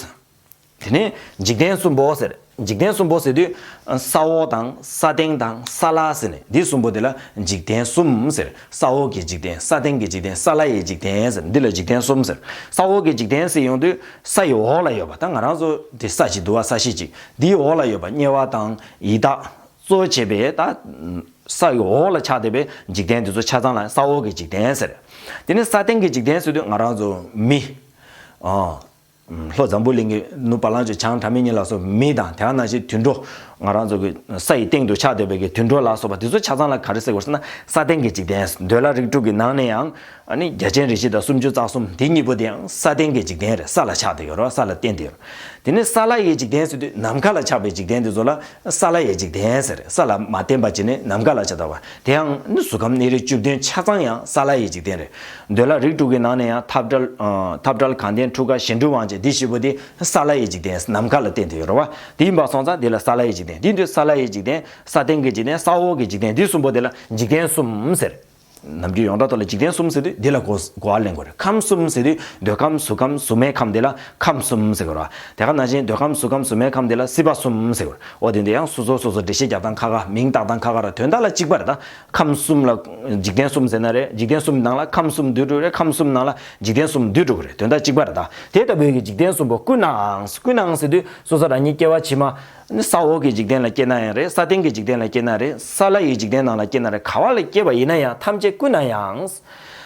དེ་ནས་འཇིག་རྟེན་གསུམ་པོ་ཟེར། འཇིག་རྟེན་གསུམ་པོ་ཟེར་དུས། ས་འོག་དང་། ས་སྟེང་དང་། ས་བླ་ཟེར་ནས། འདི་གསུམ་པོ་དེ་ལ་འཇིག་རྟེན་གསུམ་ཟེར། ས་འོག་གི་འཇིག་རྟེན། ས་སྟེང་གི་འཇིག་རྟེན། ས་བླ་ཡི་འཇིག་རྟེན་ཟེར། འདི་ལ་འཇིག་རྟེན་གསུམ་ཟེར། ས་འོག་གི་འཇིག་རྟེན་ཟེར་ཡོང་དུས། ས་ཡི་འོག་ལ་ཡོད་པ། ད་ང་རང་ཚོ་འདི་ས་གཅིག་འདུག་པ། ས་གཞི་གཅིག། འདིའི་འོག་ལ་ཡོད་པ། དམྱལ་བ་དང་ཡི་དྭགས་གཙོ་བྱས་པའི། ད་ས་ཡི་འོག་ལ་ཆགས་བསྡད་པའི་འཇིག་རྟེན་འདི་ཚོ་ཆ་ཚང་ལ་ས་འོག་གི་འཇིག་རྟེན་ཟེར། དེ་ནས་ས་སྟེང་གི་འཇིག་རྟེན་ཟེར་དུས་ང་རང་ཚོ་མི། ཨ། ལྷོ་འཛམ་བུ་གླིང་གི་ནུབ་བ་ལང་སྤྱོད་བྱང་སྒྲ་མི་སྙན་ལ་སོགས་མི་དང་། དེ་ག་ནང་བཞིན་དུད་འགྲོ། ང་རང་ཚོ་གི་ས་ཡི་སྟེང་དུ་ཆགས་བསྡད་པའི་གི་དུད་འགྲོ་ལ་སོགས་པ་དེ་ཚོ་ཆ་ཚང་ལ་ག་རེ་ཟེར་དགོས་ཟེར་ན། ས་སྟེང་གི་འཇིག་རྟེན། འདོད་ལྷ་རིགས་དྲུག་གི་ནང་ནས་ཡང་། ཨ་ནི་རྒྱལ་ཆེན་རིགས་བཞི་དང་སུམ་ཅུ་རྩ་གསུམ་དེ་གཉིས་པོ་དེ་ཡང་ས་སྟེང་གི་འཇིག་རྟེན་རེད། ས་ལ་ཆགས་བསྡད་ཡོད་རེད། ས་ལ་བརྟེན་བསྡད་ཡོད་རེད། དེ་ནས་ས་བླ་ཡི་འཇིག་རྟེན་ཟེར་དུས་ནམ་མཁའ་ལ་ཆགས་པའི་འཇིག་རྟེན་དེ་ཚོ་ལ་ས་བླ་ཡི་འཇིག་རྟེན་ཟེར། ས་ལ་མ་བརྟེན་པ་བྱས་ནས་ནམ་མཁའ་ལ་ཆགས་བསྡད་པ། དེ་ཡང་ནི་གཟུགས་ཁམས་གནས་རིས་བཅུ་བདུན་ཆ་ཚང་ཡང་ས་བླ་ཡི་འཇིག་རྟེན་རེད། འདོད་ལྷ་རིགས་དྲུག་གི་ནང་ནས་ཡང་འཐབ་བྲལ། ཨ། འཐབ་བྲལ་གངས་ལྡན་འཁྲུགས་སྐར་གཞན་འཕྲུལ་དབང་བྱེད་འདི་བཞི་པོ་དེ་ས་བླ་ཡི་འཇིག་རྟེན། ནམ་མཁའ་ལ་བརྟེན་ཏེ་ཡོད་རེད་པ། དེ་ཡིན་པ་སོང་ཙང་དེ་ལ་ས་བླ་ཡི་འཇིག་རྟེན། དེ་ཡིན་དུས་ས་བླ་ཡི་འཇིག་རྟེན། ས་སྟེང་གི་འཇིག་རྟེན། ས་འོག་གི་འཇིག་རྟེན། འདི་གསུམ་པོ་དེ་ལ་འཇིག་རྟེན་གསུམ་ཟེར། ནམ་རྒྱུན་ཡོངས་གྲགས་ཐོག་ལ་འཇིག་རྟེན་གསུམ་ཟེར་དུས་འདི་ལ་གོ་གོ་བ་ལེན་དགོས་རེད། ཁམས་གསུམ་ཟེར་དུས་འདོད་ཁམས་གཟུགས་ཁམས་གཟུགས་མེད་ཁམས་དེ་ལ་ཁམས་གསུམ་ཟེར་དགོས་རེད་པ། དེ་ག་ནང་བཞིན་འདོད་ཁམས་གཟུགས་ཁམས་གཟུགས་མེད་ཁམས་དེ་ལ་སྲིད་པ་གསུམ་ཟེར་དགོས་རེད། འོ་དེ་འདི་ཡང་སོ་སོ་སོ་སོ་འགྲེལ་བཤད་རྒྱག་སྟངས་ཁ་ཁ། མིང་བཏགས་སྟངས་ཁ་ཁ་ར། དོན་དག་ལ་གཅིག་པ་རེད། ད་ཁམས་གསུམ་ལ་འཇིག་རྟེན་གསུམ་ཟེར་ན་རེད། འཇིག་རྟེན་གསུམ་ནང་ལ་ཁམས་གསུམ་འདུས་འགྲོ་གི་རེད། ཁམས་གསུམ་ནང་ལ་འཇིག་རྟེན་གསུམ་འདུས་འགྲོ་གི་རེད། དོན་དག་གཅིག་པ་རེད། ད་དེ་ལྟ་བུའི་གི་འཇིག་རྟེན་གསུམ་པོ་ཀུན་ནའང་། ཀུན་ནའང་ཟེར་དུས་སོ་སོ་རང་ཉིད་སྐྱེ་བ་ཕྱི་མ། ནི་ས་འོག་གི་འཇིག་རྟེན་ལ་སྐྱེས་ན་ཡང་རེད། ས་སྟེང་གི་འཇིག་རྟེན་ལ་སྐྱེས་ན་རེད། ས་བླ་ཡི་འཇིག་རྟེན་ནང་ལ་སྐྱེས་ན་རེད། ག་བ་ལ་སྐྱེས་པ་ཡིན་ན་ཡང་ཐམས་ཅད་ཀུན་ནའང་།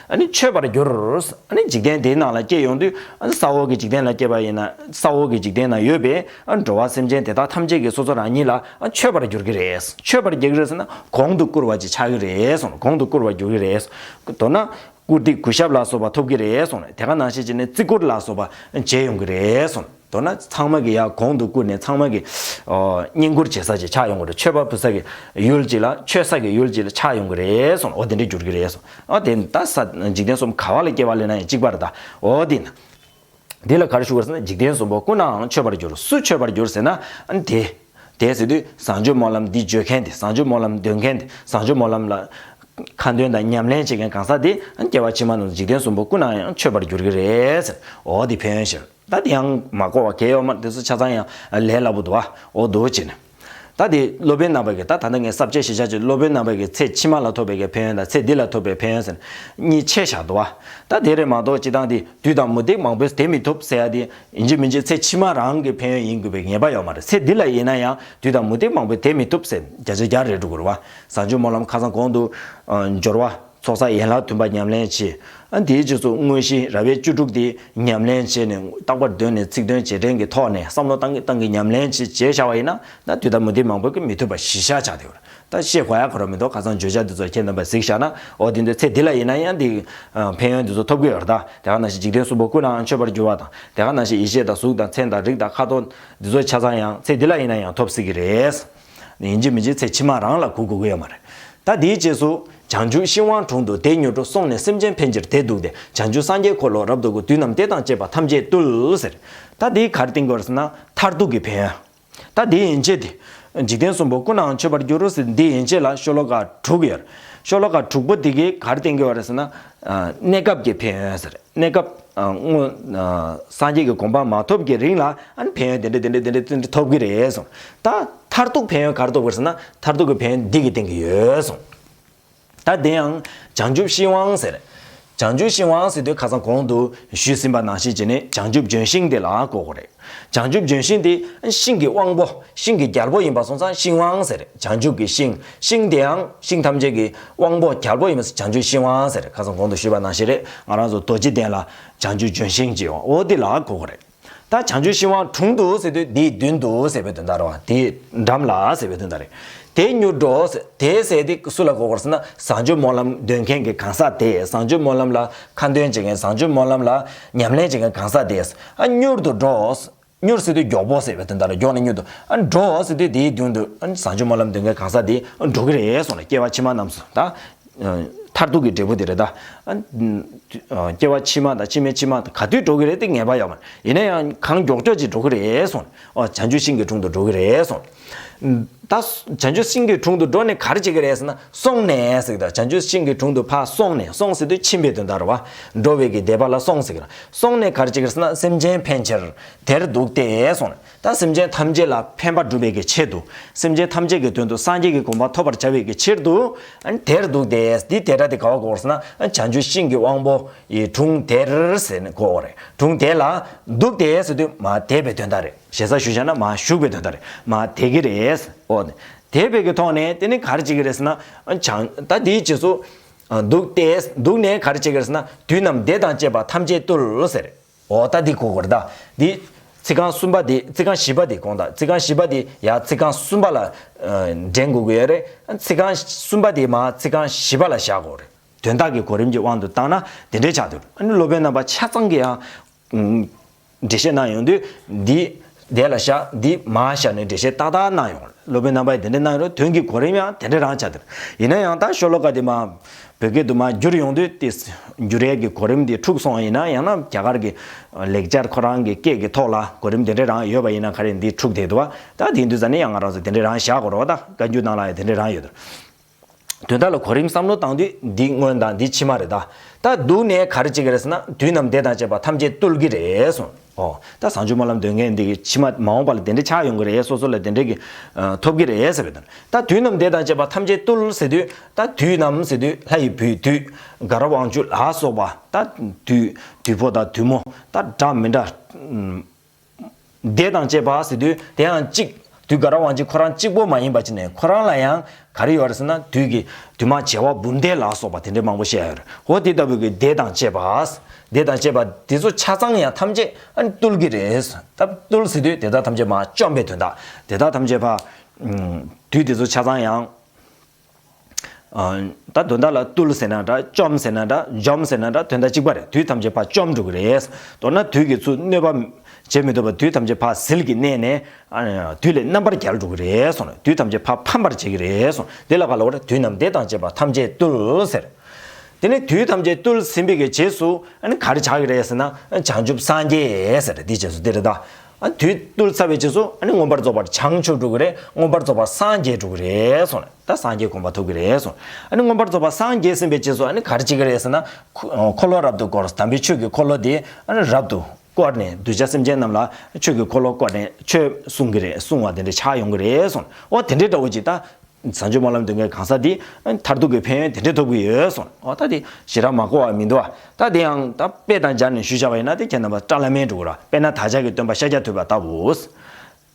ཨ་ནི་མཆོད་པར་འགྱུར། ཨ་ནི་འཇིག་རྟེན་དེའི་ནང་ལ་སྐྱེས་ཡོང་དུས། ཨ་ནི་ས་འོག་གི་འཇིག་རྟེན་ལ་སྐྱེས་པ་ཡིན་ན། ས་འོག་གི་འཇིག་རྟེན་ན་ཡོད་པའི། ཨ་ནི་འགྲོ་བ་སེམས་ཅན་དེ་དག་ཐམས་ཅད་ཀྱིས་སོ་སོ་རང་ཉིད་ལ། ཨ་མཆོད་པར་འགྱུར་གྱི་རེད། མཆོད་པར་འགྱུར་གྱི་རེད་ཟེར་ན་གོང་དུ་བཀུར་བ་ཅིག་ཆགས་ཀྱི་རེད་གསུངས། གོང་དུ་བཀུར་བར་འགྱུར་གྱི་རེད། མདོར་ན། བཀུར་སྟི་གུས་ཞབས་ལ་སོགས་པ་ཐོབ་ཀྱི་རེད་གསུངས་ནས། དེ་ག་ནང་བཞིན་བྱས་ནས་བརྩི་བཀུར་ལ་སོགས་པ་བྱེད་ཡོང་གི་རེད་གསུངས། མདོར་ན་ཚང་མ་གིས་ཡར་གོང་དུ་བཀུར་ནས། ཚང་མ་གིས། ཨོ། བསྙེན་བཀུར་བྱེད་ས་ཅིག་ཆགས་ཡོང་གི་རེད། མཆོད་པ་ཕུལ་ས་གི་ཡུལ་ཅིག་ལ། མཆོད་ས་གི་ཡུལ་ཅིག་ལ་ཆགས་ཡོང་གི་རེད་གསུངས། འོ་དེ་འདྲ་འགྱུར་གི་རེད་གསུངས། ཨོ་དེ་ད་ས་འཇིག་རྟེན་གསུམ་ག་བ་ལ་སྐྱེ་བ་ལེན་ན་ཡང་གཅིག་པ་རེད་ད། འོ་དེ་ན། འདི་ལ་ག་རེ་ཞུ་དགོས་ཟེར་ན། འཇིག་རྟེན་གསུམ་པོ་ཀུན་ནའང་མཆོད་པར་འགྱུར། སུ་མཆོད་པར་འགྱུར་ཟེར་ན། ཨ་ནི་དེ། དེ་ཟེར་དུས་བཟང་སྤྱོད་སྨོན་ལམ་འདི་བརྗོད་མཁན་དེ། བཟང་སྤྱོད་སྨོན་ལམ་འདོན་མཁན་དེ། བཟང་སྤྱོད་སྨོན་ལམ་ལ། ཁ་འདོན་དང་ཉམས་ལེན་བྱེད་མཁན་གང་ཟག་དེ་སྐྱེ་བ་ཕྱི་མ་རྣམས་འཇིག་རྟེན་གསུམ་པོ་ཀུན་ནའང་མཆོད་པར་འགྱུར་གྱི་རེད་ཟེར། འོ་དེ་ཕན་ཡོན་ཞེས། ད་དེ་ཡང་མ་གོ་བ་གལ་ཡོད་མ་རེད། དེ་ཚོ་ཆ་ཚང་ཡང་ལས་སླ་པོ་འདུག་བ། འོ་འདུག་བྱས་ནས། ད་དེ་སློབ་དཔོན་རྣམ་པ་གིས་ད་ད་ལྟ་ངས་ས་བཅད་གཞི་བཞག་ཅིག་སློབ་དཔོན་རྣམ་པ་གིས་ཚེ་ཕྱི་མ་ལ་ཐོབ་པའི་གི་ཕན་ཡོན་དང་ཚེ་འདི་ལ་ཐོབ་པའི་ཕན་ཡོན་ཟེར་གཉིས་ཕྱེ་བཞག་འདུག་བ། ད་དེ་རེད་མ་གཏོགས་སྤྱིར་བཏང་དེ་དུས་དང་མུ་སྟེགས་མང་པོས་དེ་མི་ཐུབ་ཟེར་ཡ་དེ་ཡིན་གཅིག་མིན་གཅིག་ཚེ་ཕྱི་མ་རང་གི་ཕན་ཡོན་ཡིན་དགོས་པའི་ངེས་པ་ཡོད་མ་རེད། ཚེ་འདི་ལ་ཡིན་ན་ཡང་དུས་དང་མུ་སྟེགས་མང་པོས་དེ་མི་ཐུབ་ཟེར་བརྒྱ་ཆ་བརྒྱ་རེད་འགྲོ་དགོས་རེད་བ། བྱང་ཆུབ་སྨོན་ལམ་ཁ་སང་གོང་དུ་སྦྱོར་བ། ཚོགས་བསགས་ཡན་ལག་བདུན་པ་ཉམས་ལེན་བྱེད། ཨ་དེའི་རྗེས་སུ་དངོས་གཞི་རབ་དབྱེ་བཅུ་དྲུག་དེ་ཉམས་ལེན་བྱས་ནས་རྟག་པར་གདོད་ནས་ཚིག་དོན་རྗེས་དྲན་གྱི་ཐོག་ནས་བསམ་བློ་བཏང་གིན་བཏང་གིན་ཉམས་ལེན་བྱེད་བྱས་བཞག་པ་ཡིན་ན་ད་དུས་དང་མུ་སྟེགས་མང་པོས་ཀྱིས་མི་ཐུབ་པ་གཞི་བཞག་ཆགས་བསྡད་ཡོད་རེད། ད་བཤད་དགོས་ཡ་ག་རེ་མི་འདུག་ཁ་སང་བརྗོད་བྱ་འདི་ཚོ་ཁྱེད་རྣམ་པས་གཟིགས་བཞག་ན་འོ་དེ་འདྲ་ཚེ་འདི་ལ་ཡིན་ན་ཡང་འདི་ཕན་ཡོན་འདི་ཚོ་ཐོབ་ཀྱི་ཡོད་རེད། ད་དེ་ག་ནང་བཞིན་འཇིག་རྟེན་གསུམ་པོ་ཀུན་ནའང་མཆོད་པར་འགྱུར་བ་དང་དེ་ག་ནང་བཞིན་ཡེ་ཤེས་དང་གཟུགས་དང་མཚན་དང་རིགས་དང་ཁ་དོག་འདི་ཚོ་ཆ་ཚང་ཡང་ཚེ་འདི་ལ་ཡིན་ན་ཡང་ཐོབ་སྲིད་ཀྱི་རེད། ཡིན་གཅིག་མིན་གཅིག་ཚེ་ཕྱི་མ་རང་ལ་སྒུག་དགོས་ཀྱི་ཡོད་མ་རེད། ད་དེའི་རྗེས་སུ་བྱང་ཆུབ་ཤིང་དབང་དྲུང་དུ་དེ་མྱུར་འགྲོ། སོང་ནས་སེམས་ཅན་ཕན་ཕྱིར་དེར་འདུག་སྟེ། བྱང་ཆུབ་སངས་རྒྱས་འཁོར་ལོ་རབ་ཏུ་བསྐོར། དུས་རྣམས་དེ་དང་བཅས་པ་ཐམས་ཅད་བཏུལ་ཟེར། ད་དེའི་ག་རེ་བསྟན་གྱི་ཡོད་རེད་ཟེར་ན་མཐར་ཐུག་གི་ཕན་ཡོན། ད་དེའི་ཡན་ཆད་དེ། འཇིག་རྟེན་གསུམ་པོ་ཀུན་ནའང་མཆོད་པར་འགྱུར་རོ་ཟེར་འདིའི་ཡན་ཆད་ལ་ཤོ་ལོ་ཀ་དྲུག་ཡོད་རེད། ཤོ་ལོ་ཀ་དྲུག་པོ་དེ་གའི་ག་རེ་བསྟན་གྱི་ཡོད་རེད་ཟེར་ན། གནས་སྐབས་ཀྱི་ཕན་ཡོན་ཟེར། གནས་སྐབས་ཨ་སྔོན་ཨ་སངས་རྒྱས་ཀྱི་གོ་འཕང་མ་ཐོབ་ཀྱི་རིང་ལ་ཨ་ནི་ཕན་ཡོན་དེ་འདྲ་དེ་འདྲ་དེ་འདྲ་དེ་འདྲ་ཐོབ་ཀྱི་རེད་གསུངས། ད་མཐར་ཐུག་ཕན་ཡོན་ག་རེ་ཐོབ་ཀྱི་རེད་ཟེར་ན་མཐར་ཐུག་གི་ཕན་ཡོན་འདི་གིས་བསྟན་གྱི་ཡོད་གསུངས། ད་དེ་ཡང་བྱང་ཆུབ་ཤིང་དབང་ཟེར། བྱང་ཆུབ་ཤིང་དབང་ཟེར་དུས་ཁ་སང་གོང་དུ་ཞུས་ཟིན་པ་ནང་བཞིན་བྱས་ནས་བྱང་ཆུབ་ལྗོན་ཤིང་དེ་ལ་གོ་དགོས་རེད། བྱང་ཆུབ་ལྗོན་ཤིང་དེ་ཤིང་གི་དབང་པོ་ཤིང་གི་རྒྱལ་པོ་ཡིན་པ་སོང་ཙང་ཤིང་དབང་ཟེར། བྱང་ཆུབ་ཀྱི་ཤིང་ཤིང་དེའང་ཤིང་ཐམས་ཅད་ཀྱི་དབང་པོ་རྒྱལ་པོ་ཡིན་པ་བྱང་ཆུབ་ཤིང་དབང་ཟེར། ཁ་སང་གོང་དུ་ཞུས་པ་ནང་བཞིན་རེད། ང་རང་ཚོ་རྡོ་རྗེ་གདན་ལ་བྱང་ཆུབ་ལྗོན་ཤིང་ཅེས་འོ་དེ་ལ་གོ་དགོས་རེད། ད་བྱང་ཆུབ་ཤིང་དབང་དྲུང་དུ་ཟེར་དུས་དེའི་མདུན་དུ་ཟེར་བའི་དོན་དག་རེད་བ། དེའི་འགྲམ་ལ་ཟེར་བའི་དོན་དག་རེད། དེ་མྱུར་འགྲོ་ཟེར་དེ་ཟེར་དེ་སུ་ལ་གོ་དགོས་ཟེར་ན་བྱང་ཆུབ་སྨོན་ལམ་འདོན་མཁན་གྱི་གང་ཟག་དེ་བྱང་ཆུབ་སྨོན་ལམ་ལ་ཁ་འདོན་བྱེད་མཁན་བྱང་ཆུབ་སྨོན་ལམ་ལ་ཉམས་ལེན་བྱེད་མཁན་གང་ཟག་དེ་ཨ་མྱུར་དུ་འགྲོ། མྱུར་ཟེར་དུས་མགྱོགས་པོ་ཟེར་བའི་དོན་དག་ལ་མགྱོགས་ནས་མྱུར་དུ་ཨ་འགྲོ་ཟེར་དུས་དེའི་མདུན་དུ་ཨ་བྱང་ཆུབ་སྨོན་ལམ་འདོན་མཁན་གང་ཟག་དེ་འགྲོ་གི་རེད་གསུངས་ལ་སྐྱེ་བ་ཕྱི་མ་རྣམས་སུ་ད། མཐར་ཐུག་གི་འབྲས་བུ་དེ་རེད་ད། སྐྱེ་བ་ཕྱི་མ་དང་ཕྱི་མའི་ཕྱི་མ་དང་ག་དུས་འགྲོ་གི་རེད་དེ་ངེས་པ་ཡོད་མ་རེད། ཡིན་ན་ཡང་གང་མགྱོགས་མགྱོགས་ཅིག་འགྲོ་གི་རེད་གསུངས། ཨོ་བྱང་ཆུབ་ཤིང་གི་དྲུང་དུ་འགྲོ་གི་རེད་གསུངས། ད་བྱང་ཆུབ་ཤིང་གི་དྲུང་དུ་འགྲོ་ནས་ག་རེ་བྱེད་ཀྱི་རེད་ཟེར་ན་སོང་ནས་ཟེར་གི་ད། བྱང་ཆུབ་ཤིང་གི་དྲུང་དུ་ཕར་སོང་ནས་སོང་ཟེར་དུས་ཕྱིན་པའི་དོན་དག་རེད་བ། འགྲོ་བའི་གི་བདེ་བ་ལ་སོང་ཟེར་གི་ན་སོང་ནས་ག་རེ་བྱེད་ཀྱི་རེད་ཟེར་ན་སེམས་ཅན་ཕན་ཕྱིར། དེར་འདུག་སྟེ་གསུངས་ནས། ད་སེམས་ཅན་ཐམས་ཅད་ལ་ཕན་པ་སྒྲུབ་པའི་གི་ཆེད་དུ། སེམས་ཅན་ཐམས་ཅད་ཀྱི་དོན་དུ་སངས་རྒྱས་ཀྱི་གོ་འཕང་ཐོབ་པར་བྱ་བའི་གི་ཕྱིར་དུ། ཨ་ནི་དེར་འདུག་སྟེ། འདི་དེ་སྒྲ་དེ་ག་བ་གོ་དགོས་ཟེར་ན། ཨ་བྱང་ཆུབ་ཤིང་གི་དབང་པོ་ཡི་དྲུང་དེར་ཟེར་ནས་གོ་དགོས་རེད། དྲུང་དེ་ལ་འདུག་སྟེ་ཟེར་དུས་མར་དེད་པའི་དོན་དག་རེད། ཞེ་ས་ཞུ་བྱས་ན་མར་ཞུགས་པའི་དོན་དག་རེད། མར་དེད་ཀྱི་རེད། འོ་ནི། དེད་པའི་གི་ཐོག་ནས་དེ་ནི་ག་རེ་བྱེད་ཀྱི་རེད་ཟེར་ན། ཨ་བྱང་ད་འདིའི་རྗེས་སུ། ཨ་འདུག་སྟེ་འདུག་ནས་ག་རེ་བྱེད་ཀྱི་རེད་ཟེར་ན། དུས་རྣམས་དེ་དང་བཅས་པ་ཐམས་ཅད་བཏུལ་ཟེར། འོ་ད་འདི་གོ་དགོས་རེད་ད། འདི་ཚིག་རྐང་གསུམ་པ་འདི་ཚིག་རྐང་བཞི་པ་འདི་དགོངས་དག་ཚིག་རྐང་བཞི་པ་འདི་ཡང་ཚིག་རྐང་གསུམ་པ་ལ་ཨ་འདྲེན་དགོས་ཀྱི་ཡོད་རེད། ཚིག་རྐང་གསུམ་པ་འདི་མར་ཚིག་རྐང་བཞི་པ་ལ་བཞག་དགོས་རེད། དོན་དག་གི་གོ་རིམ་གྱི་དབང་དུ་བཏང་ན་དེ་འདྲའི་ཆགས་འདུག་ཨ་ནི་སློབ་དཔོན་རྣམ་པ་ཆ་ཚང་གིས་ཡང་འགྲེལ་བཤད་གནང་ཡོང་དུས་འདི་དེ་ལ་བཞག་འདི་མར་བཞག་ནས་འགྲེལ་བཤད་ཏག་ཏག་གནང་ཡོང་། སློབ་དཔོན་རྣམ་པས་དེ་འདྲ་གནང་རུང་དོན་གྱི་གོ་རིམ་ཡང་དེ་འདྲ་རང་ཆགས་འདུག་ཡིན་ན་ཡང་ད་ཤོ་ལོ་ཀ་དེ་མར་བོད་སྐད་དུ་མར་བསྒྱུར་ཡོང་དུས་དེ་བསྒྱུར་ཡས་ཀྱི་གོ་རིམ་དེ་འཁྲུགས་སོང་བ་ཡིན་ན། ཡང་ན་རྒྱ་གར་གྱི་ལེགས་སྦྱར་ཁོ་རང་གི་སྐད་ཀྱི་ཐོག་ལ་གོ་རིམ་དེ་འདྲ་རང་ཡོད་པ་ཡིན་ན་ག་རེ་འདི་འཁྲུགས་བསྡད་འདུག་བ། ད་དེ་ཡིན་དུས་ཙང་ནས་ཡང་ང་རང་ཚོ་དེ་འདྲ་རང་བཞག་དགོས་རེད་བ། ད་བཀའ་འགྱུར་ནང་ལ་ཡང་དེ་འདྲ་རང་ཡོད་དོ། དོན་དག་ལ་གོ་རིམ་བསམ་བློ་བཏང་དུས་འདི་སྔོན་དང་འདི་ཕྱི་མ་རེད་ད། ད་འདུག་ནས་ག་རེ་བྱེད་ཀྱི་རེད་ཟེར་ན། དུས་རྣམས་དེ་དང་བཅས་པ་ཐམས་ཅད་བཏུལ་གྱི་རེད་གསུངས། ཨོ། ད་བྱང་ཆུབ་སྨོན་ལམ་འདོན་མཁན་འདི་གི་ཕྱི་མ་མ་འོངས་པ་ལ་དེ་འདྲ་ཆགས་ཡོང་གི་རེད། སོ་སོ་ལ་དེ་འདྲ་གི་ཨ་ཐོབ་ཀྱི་རེད་ཟེར་བའི་དོན། ད་དུས་རྣམས་དེ་དང་བཅས་པ་ཐམས་ཅད་བཏུལ་ཟེར་དུས་ད་དུས་རྣམས་ཟེར་དུས་ལྷ་ཡི་བུའི་དུས། དགའ་རབ་དབང་ཕྱུག་ལ་སོགས་པ་ད་དུས་དུས་ཕོ་དང་དུས་མོ་ད་འདྲ་མི་འདྲ། དེ་དང་བཅས་པ་ཟེར་དུས་དེ་ཡང་གཅིག་དུས་དགའ་རབ་དབང་ཕྱུག་ཁོ་རང་གཅིག་པོ་མ་ཡིན་པ་ཅིག་ནས་ཁོ་རང་ལ་ཡང་ག་རེ་ཡོད་རེད་ཟེར་ན། དུས་ཀྱི་དུས་མ་བྱེ་བ་འབུམ་སྡེ་ལ་སོགས་པ་དེ་འདྲའི་མང་པོ་བཤད་ཡོད་རེད། འོ་དེ་ལྟ་བུའི་གི་དེ་དང་བཅས་པ། དེ་དང་བཅས་པ་དེ་ཚོ་ཆ་ཚང་ཡང་ཐམས་ཅད་ཨ་ནི་བཏུལ་གྱི་རེད། ད་བཏུལ་ཟེར་དུས་དེ་དག་ཐམས་ཅད་མར་བཅོམ་པའི་དོན་དག་དེ་དག་ཐམས་ཅད་ཕར་དུས་དེ་ཚོ་ཆ་ཚང་ཡང་ད་དོན་དག་ལ་བཏུལ་ཟེར་ན་འདྲ། བཅོམ་ཟེར་ན་འདྲ། འཇོམས་ཟེར་ན་འདྲ། དོན་དག་གཅིག་པ་རེད། དུས་ཐམས་ཅད་ཕར་བཅོམ་འགྲོ་གི་རེད། མདོར་ན་དུས་ཀྱིས་ཚུར་གནོད་པ་བྱེད་མི་ཐུབ་པ། དུས་ཐམས་ཅད་ཕར་ཟིལ་གྱིས་མནན་ནས་ཨ་དུས་ལས་རྣམ་པར་རྒྱལ་འགྲོ་གི་རེད་གསུངས་ནས། དུས་ཐམས་ཅད་ཕར་ཕམ་པར་བྱེད་ཀྱི་རེད་གསུངས། དེ་ལ་ག་ལ་བར་དུས་རྣམས་དེ་དང་བཅས་པ་ཐམས་ཅད་བཏུལ་ཟེར། དེ་ནས་དུས་ཐམས་ཅད་བཏུལ་ཟིན་པའི་གི་རྗེས་སུ་ཨ་ནི་ག་རེ་ཆགས་ཀྱི་རེད་ཟེར་ན། བྱང་ཆུབ་སངས་རྒྱས་ཟེར། དེའི་རྗེས་སུ་དེ་རེད་ད། ཨ་དུས་བཏུལ་ཚར་བའི་རྗེས་སུ་ཨ་ནི་མངོན་པར་རྫོགས་པར་བྱང་ཆུབ་འགྲོ་གི་རེད། མངོན་པར་རྫོགས་པར་སངས་རྒྱས་འགྲོ་གི་རེད་གསུངས་ནས། ད་སངས་རྒྱས་གོ་འཕང་ཐོབ་ཀྱི་རེད་གསུངས། ཨ་ནི་མངོན་པར་རྫོགས་པར་སངས་རྒྱས་ཟིན་པའི་རྗེས་སུ་ཨ་ནི་ག་རེ་བྱེད་ཀྱི་རེད་ཟེར་ན། འཁོར་ལོ་རབ་ཏུ་བསྐོར། དམ་པའི་ཆོས་ཀྱི་འཁོར་ལོ་དེ་ཨ་ནི་རབ་ཏུ་བསྐོར་ནས་གདུལ་བྱ་སེམས་ཅན་རྣམས་ལ་ཆོས་ཀྱི་འཁོར་ལོ་བསྐོར་ནས་ཆོས་གསུང་གི་རེད། གསུང་བ་དེ་འདྲ་ཆགས་ཡོང་གི་རེད་གསུངས། འོ་དེ་འདྲའི་འདྲ་བོ་ཅིག་ད། བྱང་ཆུབ་སྨོན་ལམ་འདོན་མཁན་གང་ཟག་དེ་མཐར་ཐུག་གི་ཕན་ཡོན་དེ་འདྲ་ཐོབ་ཀྱི་ཡོད་གསུངས། འོ་ད་དེ་ཞེ་དྲག་མ་གོ་བ་མི་འདུག་བ། ད་དེ་ཡང་ད་དཔེ་དང་སྦྱར་ནས་ཞུས་བཞག་པ་ཡིན་ན། དེ་ཁྱེད་རྣམ་པ་སྐྲག་ལ་མེད་འགྲོ་གི་ར། དཔེར་ན་བདག་ཅག་གི་སྟོན་པ་ཤཱཀྱ་ཐུབ་པ་ལྟ་བུ།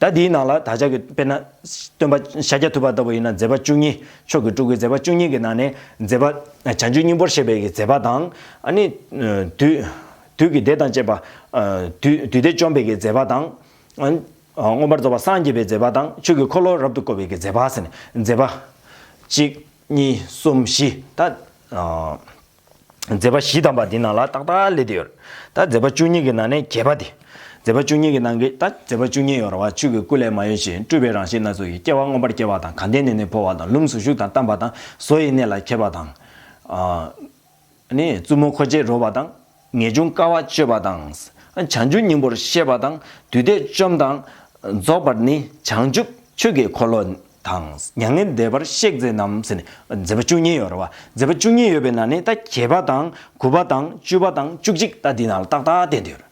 ད་དེའི་ནང་ལ་བདག་ཅག་གི་དཔེར་ན་སྟོན་པ་ཤཱཀྱ་ཐུབ་པ་ལྟ་བུ་ཡིན་ན། མཛད་པ་བཅུ་གཉིས། མཆོག་གི་སྤྲུལ་སྐུའི་མཛད་པ་བཅུ་གཉིས་ཀྱི་ནང་ནས་མཛད་པ་བྱང་ཆུབ་སྙིང་པོར་བཤད་པའི་གི་མཛད་པ་དང་། ཨ་ནི་དུས་དུས་ཀྱི་བདེ་དང་བཅས་པ། དུས་དུས་བདེ་བཅོམ་པའི་གི་མཛད་པ་དང་། མངོན་པར་རྫོགས་པར་སངས་རྒྱས་པའི་མཛད་པ་དང་། ཆོས་ཀྱི་འཁོར་ལོ་རབ་ཏུ་བསྐོར་བའི་གི་མཛད་པ་ཟེར་ནས། མཛད་པ་གཅིག་གཉིས་གསུམ་བཞི། ད་མཛད་པ་བཞི་དམ་པ་འདི་ནང་ལ་ཏག་ཏག་སླེབས་ཏེ་ཡོད། ད་མཛད་པ་བཅུ་གཉིས་ཀྱི་ནང་ནས་རྒྱས་པ་དེ། མཛད་པ་བཅུ་གཉིས་ཀྱི་ནང་གི་ད་མཛད་པ་བཅུ་གཉིས་ཡོད་རེད་བ། ཆོས་ཀྱི་སྐུ་ལས་མ་གཡོས་ཤིང་། སྤྲུལ་པའི་རང་བཞིན་སྣ་ཚོགས་ཀྱིས། སྐྱེ་བ་མངོན་པར་སྐྱེ་བ་དང་། དགའ་ལྡན་ནས་ནི་འཕོ་བ་དང་། ལྷུམས་སུ་ཞུགས་དང་བལྟམས་པ་དང་། བཟོ་ཡི་གནས་ལ་མཁས་པ་དང་། ནི་བཙུན་མོ་འཁོར་བཅས་རོལ་བ་དང་། ངེས་འབྱུང་དཀའ་བ་སྤྱོད་པ་དང་། བྱང་ཆུབ་སྙིང་པོར་གཤེགས་པ་དང་། དུས་དེ་བཅོམ་དང་རྫོགས་པར་ནི། བྱང་ཆུབ་ཆོས་ཀྱི་འཁོར་ལོ་དང་། མྱ་ངན་འདས་པར་གཤེགས་མཛད་རྣམས་ཟེར་ནས་མཛད་པ་བཅུ་གཉིས་ཡོད་རེད་བ། མཛད་པ་བཅུ་གཉིས་ཡོད་པའི་ནང་ནས་ད་བརྒྱད་པ་དང་དགུ་པ་དང་བཅུ་པ་དང་བཅུ་གཅིག་ད་འདི་ནང་ལ་ཏག་ཏག་བསྟན་ཏེ་ཡོད་རེད།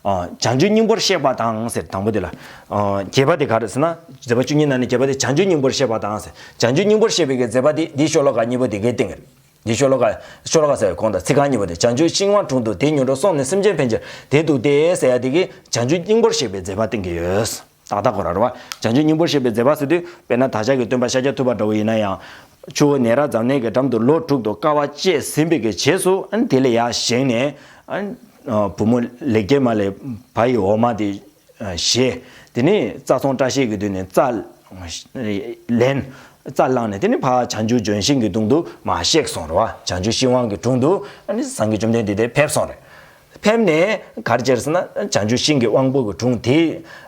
བྱང་ཆུབ་སྙིང་པོར་གཤེགས་པ་དང་ཟེར། དང་པོ་དེ་ལ། བརྒྱད་པ་དེ་ག་རེ་ཟེར་ན། མཛད་པ་བཅུ་གཉིས་ནང་ནས་བརྒྱད་པ་དེ་བྱང་ཆུབ་སྙིང་པོར་གཤེགས་པ་དང་ཟེར། བྱང་ཆུབ་སྙིང་པོར་གཤེགས་པའི་གི་མཛད་པ་དེ་འདི་ཤོ་ལོ་ཀ་གཉིས་པོ་དེ་གའི་སྟེང་གི་རེད། འདི་ཤོ་ལོ་ཀ་ཤོ་ལོ་ཀ་ཟེར་བའི་གོང་དང་ཚིག་རྐང་གཉིས་པོ་དེ། བྱང་ཆུབ་ཤིང་དབང་དྲུང་དུ་དེ་མྱུར་འགྲོ། སོང་ནས་སེམས་ཅན་ཕན་ཕྱིར་དེར་འདུག་སྟེ་ཟེར་ཡ་དེ་གིས་བྱང་ཆུབ་སྙིང་པོར་གཤེགས་པའི་མཛད་པ་བསྟན་གྱི་ཡོད། ཏག་ཏག་གོ་ར་རེད་བ། བྱང་ཆུབ་སྙིང་པོར་གཤེགས་པའི་མཛད་པ་ཟེར་དུས་དཔེར་ན་བདག་ཅག་གི་སྟོན་པ་ཤཱཀྱ་ཐུབ་པ་འདྲ་བོ་ཡིན་ན་ཡང་། ཆུ་བོ་ནཻ་རཉྫ་ནའི་གི་འགྲམ་དུ་ལོ་དྲུག་ཏུ་དཀའ་བ་སྤྱད་ཟིན་པའི་གི་རྗེས་སུ། ཨ་ནི་དེ་ལས་ཡར་བཞེངས་ནས། ཨ་ནི་བུ་མོ་ལེགས་སྐྱེས་མ་ལས་བ་ཡི་འོ་མ་དེ་བཞེས། དེ་ནས་རྩྭ་ཚོང་བཀྲ་ཤིས་ཀྱི་མདུན་ནས་རྩྭ་ལེན། རྩྭ་བླངས་ནས་དེ་ནས་ཕར་བྱང་ཆུབ་ལྗོན་ཤིང་གི་དྲུང་དུ་མར་གཤེགས་སོང་རེད་བ། བྱང་ཆུབ་ཤིང་དབང་གི་དྲུང་དུ་ཨ་ནི་སངས་རྒྱས་བཅོམ་ལྡན་འདས་དེ་ཕེབས་སོང་རེད། ཕེབས་ནས་ག་རེ་བྱས་ཟེར་ན། བྱང་ཆུབ་ཤིང་གི་དབང་པོ་གི་དྲུང་དེ་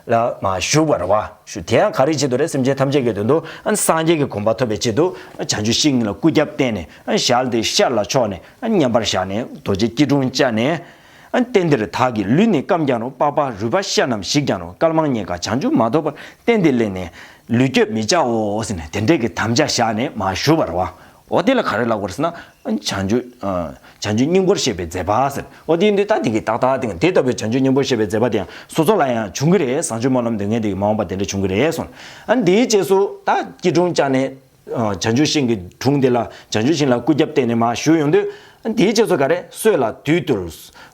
ལ་མར་བཞུགས་པ་རེད་བ། བཞུགས་དེ་ཡང་ག་རེ་བྱེད་དུ་རེད། སེམས་ཅན་ཐམས་ཅད་ཀྱི་དོན་དུ་ཨ་ནི་སངས་རྒྱས་ཀྱི་གོ་འཕང་ཐོབ་པའི་ཆེད་དུ་བྱང་ཆུབ་ཤིང་ལ་སྐུ་རྒྱབ་བསྟན་ནས། ཨ་ནི་ཞལ་དེ་ཤར་ལ་ཕྱོགས་ནས་ཨ་ནི་མཉམ་པར་བཞག་ནས་རྡོ་རྗེ་སྐྱིལ་ཀྲུང་བཅའ་ནས། ཨ་ནི་རྟེན་འདིར་བདག་གི་ལུས་ནི་སྐམ་ཀྱང་རུང་། པགས་པ་རུས་པ་ཤ་རྣམས་ཞིག་ཀྱང་རུང་། སྐལ་མང་རྙེད་དཀའ་བྱང་ཆུབ་མ་ཐོབ་བར། རྟེན་འདི་ལས་ནི་ལུས་བསྐྱོད་མི་བྱའོ་ཟེར་ནས་དེ་འདྲའི་གི་དམ་བཅའ་བཞག་ནས་མར་བཞུགས་པ་རེད་བ། འོ་དེ་ལ་ག་རེ་ལབ་དགོས་རེད་ཟེར་ན། བྱང་ཆུབ་ཨ་བྱང་ཆུབ་སྙིང་པོར་གཤེགས་པའི་མཛད་པ་ཟེར། འོ་དེ་ཡིན་དུས་ད་དེ་གི་ཏག་ཏག་དེ་དེ་ལྟ་བུའི་བྱང་ཆུབ་སྙིང་པོར་གཤེགས་པའི་མཛད་པ་དེ་ཡང་སོ་སོ་ལ་ཡང་བྱུང་གི་རེད། བྱང་ཆུབ་སྨོན་ལམ་འདོན་མཁན་དེ་གི་མ་འོངས་པ་དེ་འདྲ་བྱུང་གི་རེད་གསུངས། ཨ་ནི་དེའི་རྗེས་སུ་ད་སྐྱིལ་ཀྲུང་བཅའ་ནས་ཨ་བྱང་ཆུབ་ཤིང་གི་དྲུང་དེ་ལ་བྱང་ཆུབ་ཤིང་ལ་སྐུ་རྒྱབ་བསྟན་ནས་མར་བཞུགས་ཡོང་དུས། ཨ་ནི་དེའི་རྗེས་སུ་ག་རེ། སྲོད་ལ་དུས་བཏུལ།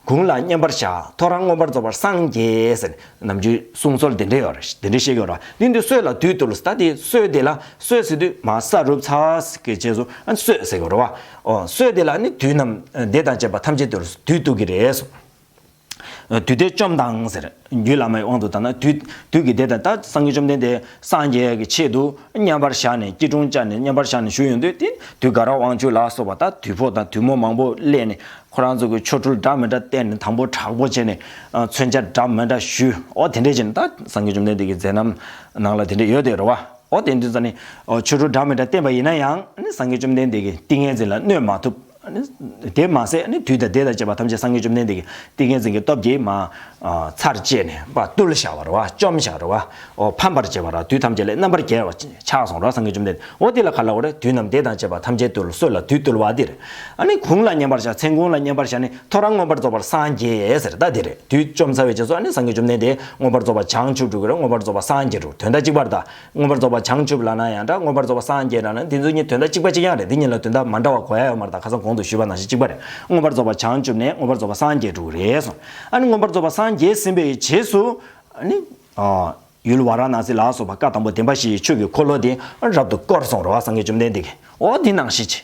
གུང་ལ་མཉམ་པར་བཞག་ཐོ་རངས་མངོན་པར་རྫོགས་པར་སངས་རྒྱས་ཟེར། ནམ་རྒྱུན་གསུང་སྲོལ་དེ་འདྲ་ཡོད་རེད། དེ་འདྲ་བཤད་ཀྱི་ཡོད་རེད། འདི་འདི་སྲོད་ལ་དུས་བཏུལ། ད་དེ་སྲོད་དེ་ལ་སྲོད་ཟེར་དུས་མར་ས་རུབ་ཚར་གྱི་རྗེས་སུ་ཨ་ནི་སྲོད་ཟེར་གྱི་ཡོད་རེད་བ། ཨོ་སྲོད་དེ་ལ་ནི་དུས་རྣམས་བདེ་དང་བཅས་པ་ཐམས་ཅད་དུ་དུས་བཏུལ་གྱི་རེད་གསུངས། དུས་དེ་བཅོམ་དང་ཟེར། རྒྱུད་བླ་མའི་དབང་དུ་བཏང་ན་དུས་དུས་ཀྱི་བདེ་དང་། ད་སངས་རྒྱས་བཅོམ་ལྡན་འདས་སངས་རྒྱས་ཀྱི་ཆེད་དུ་མཉམ་པར་བཞག་ནས་སྐྱིལ་ཀྲུང་བཅའ་ནས་མཉམ་པར་བཞག་ནས་བཞུགས་ཡོང་དུས། དེ་དུས་དགའ་རབ་དབང་ཕྱུག་ལ་སོགས་པ་ད་དུས་ཕོ་དང་དུས་མོ་མང་པོ་སླེབས་ནས། ཁོ་རང་ཚོ་གི་ཆོ་འཕྲུལ་འདྲ་མི་འདྲ་བསྟན་ནས། དམ་པོ་དྲག་པོ་བྱས་ནས་མཚོན་ཆ་འདྲ་མི་འདྲ་གཞུས། ཨོ་དེ་འདྲས་བྱས་ནས། ད་སངས་རྒྱས་བཅོམ་ལྡན་འདས་ཀྱི་མཛད་རྣམ་ནང་ལ་དེ་འདྲས་ཡོད་དེ་རེད་བ། ཨོ་དེ་འདྲས་ཙ་ནི་ཆོ་འཕྲུལ་འདྲ་མི་འདྲ་བསྟན་པ་ཡིན་ན་ཡང་། ཨ་ནི་སངས་རྒྱས་བཅོམ་ལྡན་འདས་ཀྱི་ཏིང་ངེ་འཛིན་ལ་གནོད་མ་ཐུབ། ཨ་ནི་དེ་མ་ཟད་ཨ་ནི་དུས་དང་བདེ་དང་བཅས་པ་ཐམས་ཅད་སངས་རྒྱས་བཅོམ་ལྡན་འདས་ཀྱི་ཏིང་ངེ་འཛིན་གྱི་སྟོབས་ཀྱིས་མར་ཚར་བཅད་ནས་ཕར་བཏུལ་བཞག་པ་རེད་བ། བཅོམ་བཞག་རེད་བ། ཨོ་ཕམ་པར་བྱས་པ་རེད། དུས་ཐམས་ཅད་ལས་རྣམ་པར་རྒྱལ་བ་ཆགས་སོང་རེད་བ། སངས་རྒྱས་བཅོམ་ལྡན་འདས། ཨོ་དེ་ལ་ག་ལབ་དགོས་རེད། དུས་རྣམས་བདེ་དང་བཅས་པ་ཐམས་ཅད་བཏུལ། སྲོད་ལ་དུས་བཏུལ་བ་དེ་རེད། ཨ་ནི་གུང་ལ་མཉམ་པར་བཞག་མཚན་གུང་ལ་མཉམ་པར་བཞག་ནས་ཐོ་རངས་མངོན་པར་རྫོགས་པར་སངས་རྒྱས་ཟེར། ད་དེ་རེད། དུས་བཅོམ་ཚར་བའི་རྗེས་སུ་ཨ་ནི་སངས་རྒྱས་བཅོམ་ལྡན་འདས་མངོན་པར་རྫོགས་པ་བྱང་ཆུབ་འགྲོ་གི་རེད། མངོན་པར་རྫོགས་པ་སངས་རྒྱས་འགྲོ། དོན་དག་གཅིག་པ་རེད་ད། མངོན་པར་རྫོགས་པ་བྱང་ཆུབ་ལབ་ན་ཡང་འདྲ། མངོན་པར་རྫོགས་པ་སངས་རྒྱས་ལབ་ན། འདི་ཚོ་གཉིས་དོན་དག་གཅིག་པ་གཅིག་རྐྱང་རེད། འདི་གཉིས་ལ་དོན་དག་མ་འདྲ་བ་གོ་ཡ་ཡོད་མ་རེད་ད། ཁ་སང་གོང་དུ་ཞུས་པ་ནང་བཞིན་གཅིག་པ་རེད། མངོན་པར་རྫོགས་པ་བྱང་ཆུབ་ནས་མངོན་པར་རྫོགས་པ་སངས་རྒྱས་འགྲོ་གི་རེད་གསུངས། ཨ་ནི་མངོན་པར་རྫོགས་པ་སངས་རྒྱས་ཟིན་པའི་རྗེས་སུ་ཨ་ནི་ཨ་ཡུལ་ཝཱ་ར་ཎཱ་སི་ལ་སོགས་པ་བཀའ་དང་པོ་བདེན་པ་བཞིའི་ཆོས་ཀྱི་འཁོར་ལོ་དེ་རབ་ཏུ་བསྐོར་སོང་རེད་བ། སངས་རྒྱས་བཅོམ་ལྡན་འདས་ཀྱིས། ཨོ་དེ་ནང་བཞིན་བྱས།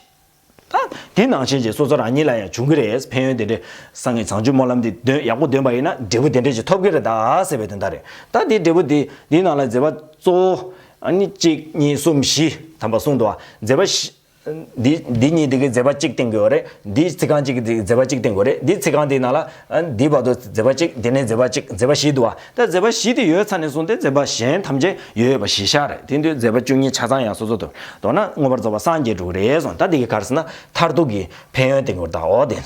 ད་དེ་ནང་བཞིན་གྱི་སོ་སོ་རང་ཉིད་ལ་ཡང་འབྱུང་གི་རེད། ཕན་ཡོན་དེ་འདྲས། སངས་རྒྱས་བྱང་ཆུབ་སྨོན་ལམ་འདི་འདོན་ཡག་པོ་འདོན་པ་ཡིན་ན་འབྲས་བུ་དེ་འདྲས་ཅིག་ཐོབ་ཀྱི་རེད་ད་ཟེར་བའི་དོན་དག་རེད། ད་དེ་འབྲས་བུ་དེ་འདིའི་ནང་ལ་མཛད་པ་གཙོ་བོ་ཨ་ནི་གཅིག་གཉིས་གསུམ་བཞི་དམ་པ་གསུངས་འདུག་བ། མཛད་པ་བཞི་འདི་འདི་གཉིས་དེ་གི་མཛད་པ་གཅིག་བསྟན་གྱི་ཡོད་རེད། འདི་ཚིག་རྐང་གཅིག་གི་མཛད་པ་གཅིག་བསྟན་གྱི་ཡོད་རེད། འདི་ཚིག་རྐང་དེའི་ནང་ལ་ཨ་འདི་བར་དུ་མཛད་པ་གཅིག་དེ་ནས་མཛད་པ་གཅིག་མཛད་པ་བཞི་འདུག་བ། ད་མཛད་པ་བཞི་དེ་ཡོད་ཚར་ནས་བཟུང་སྟེ་མཛད་པ་གཞན་ཐམས་ཅད་ཡོད་ཡོད་པ་གཞི་བཞག་རེད། དེ་དུས་མཛད་པ་བཅུ་གཉིས་ཆ་ཚང་ཡང་སོ་སོ་དུ་མདོར་ན་མངོན་པར་རྫོགས་པ་སངས་རྒྱས་འགྲོ་གི་རེད་གསུངས། ད་འདི་གི་ག་རེ་ཟེར་ན་མཐར་ཐུག་གི་ཕན་ཡོན་དེ་ངོར་ད་འོ་དེ།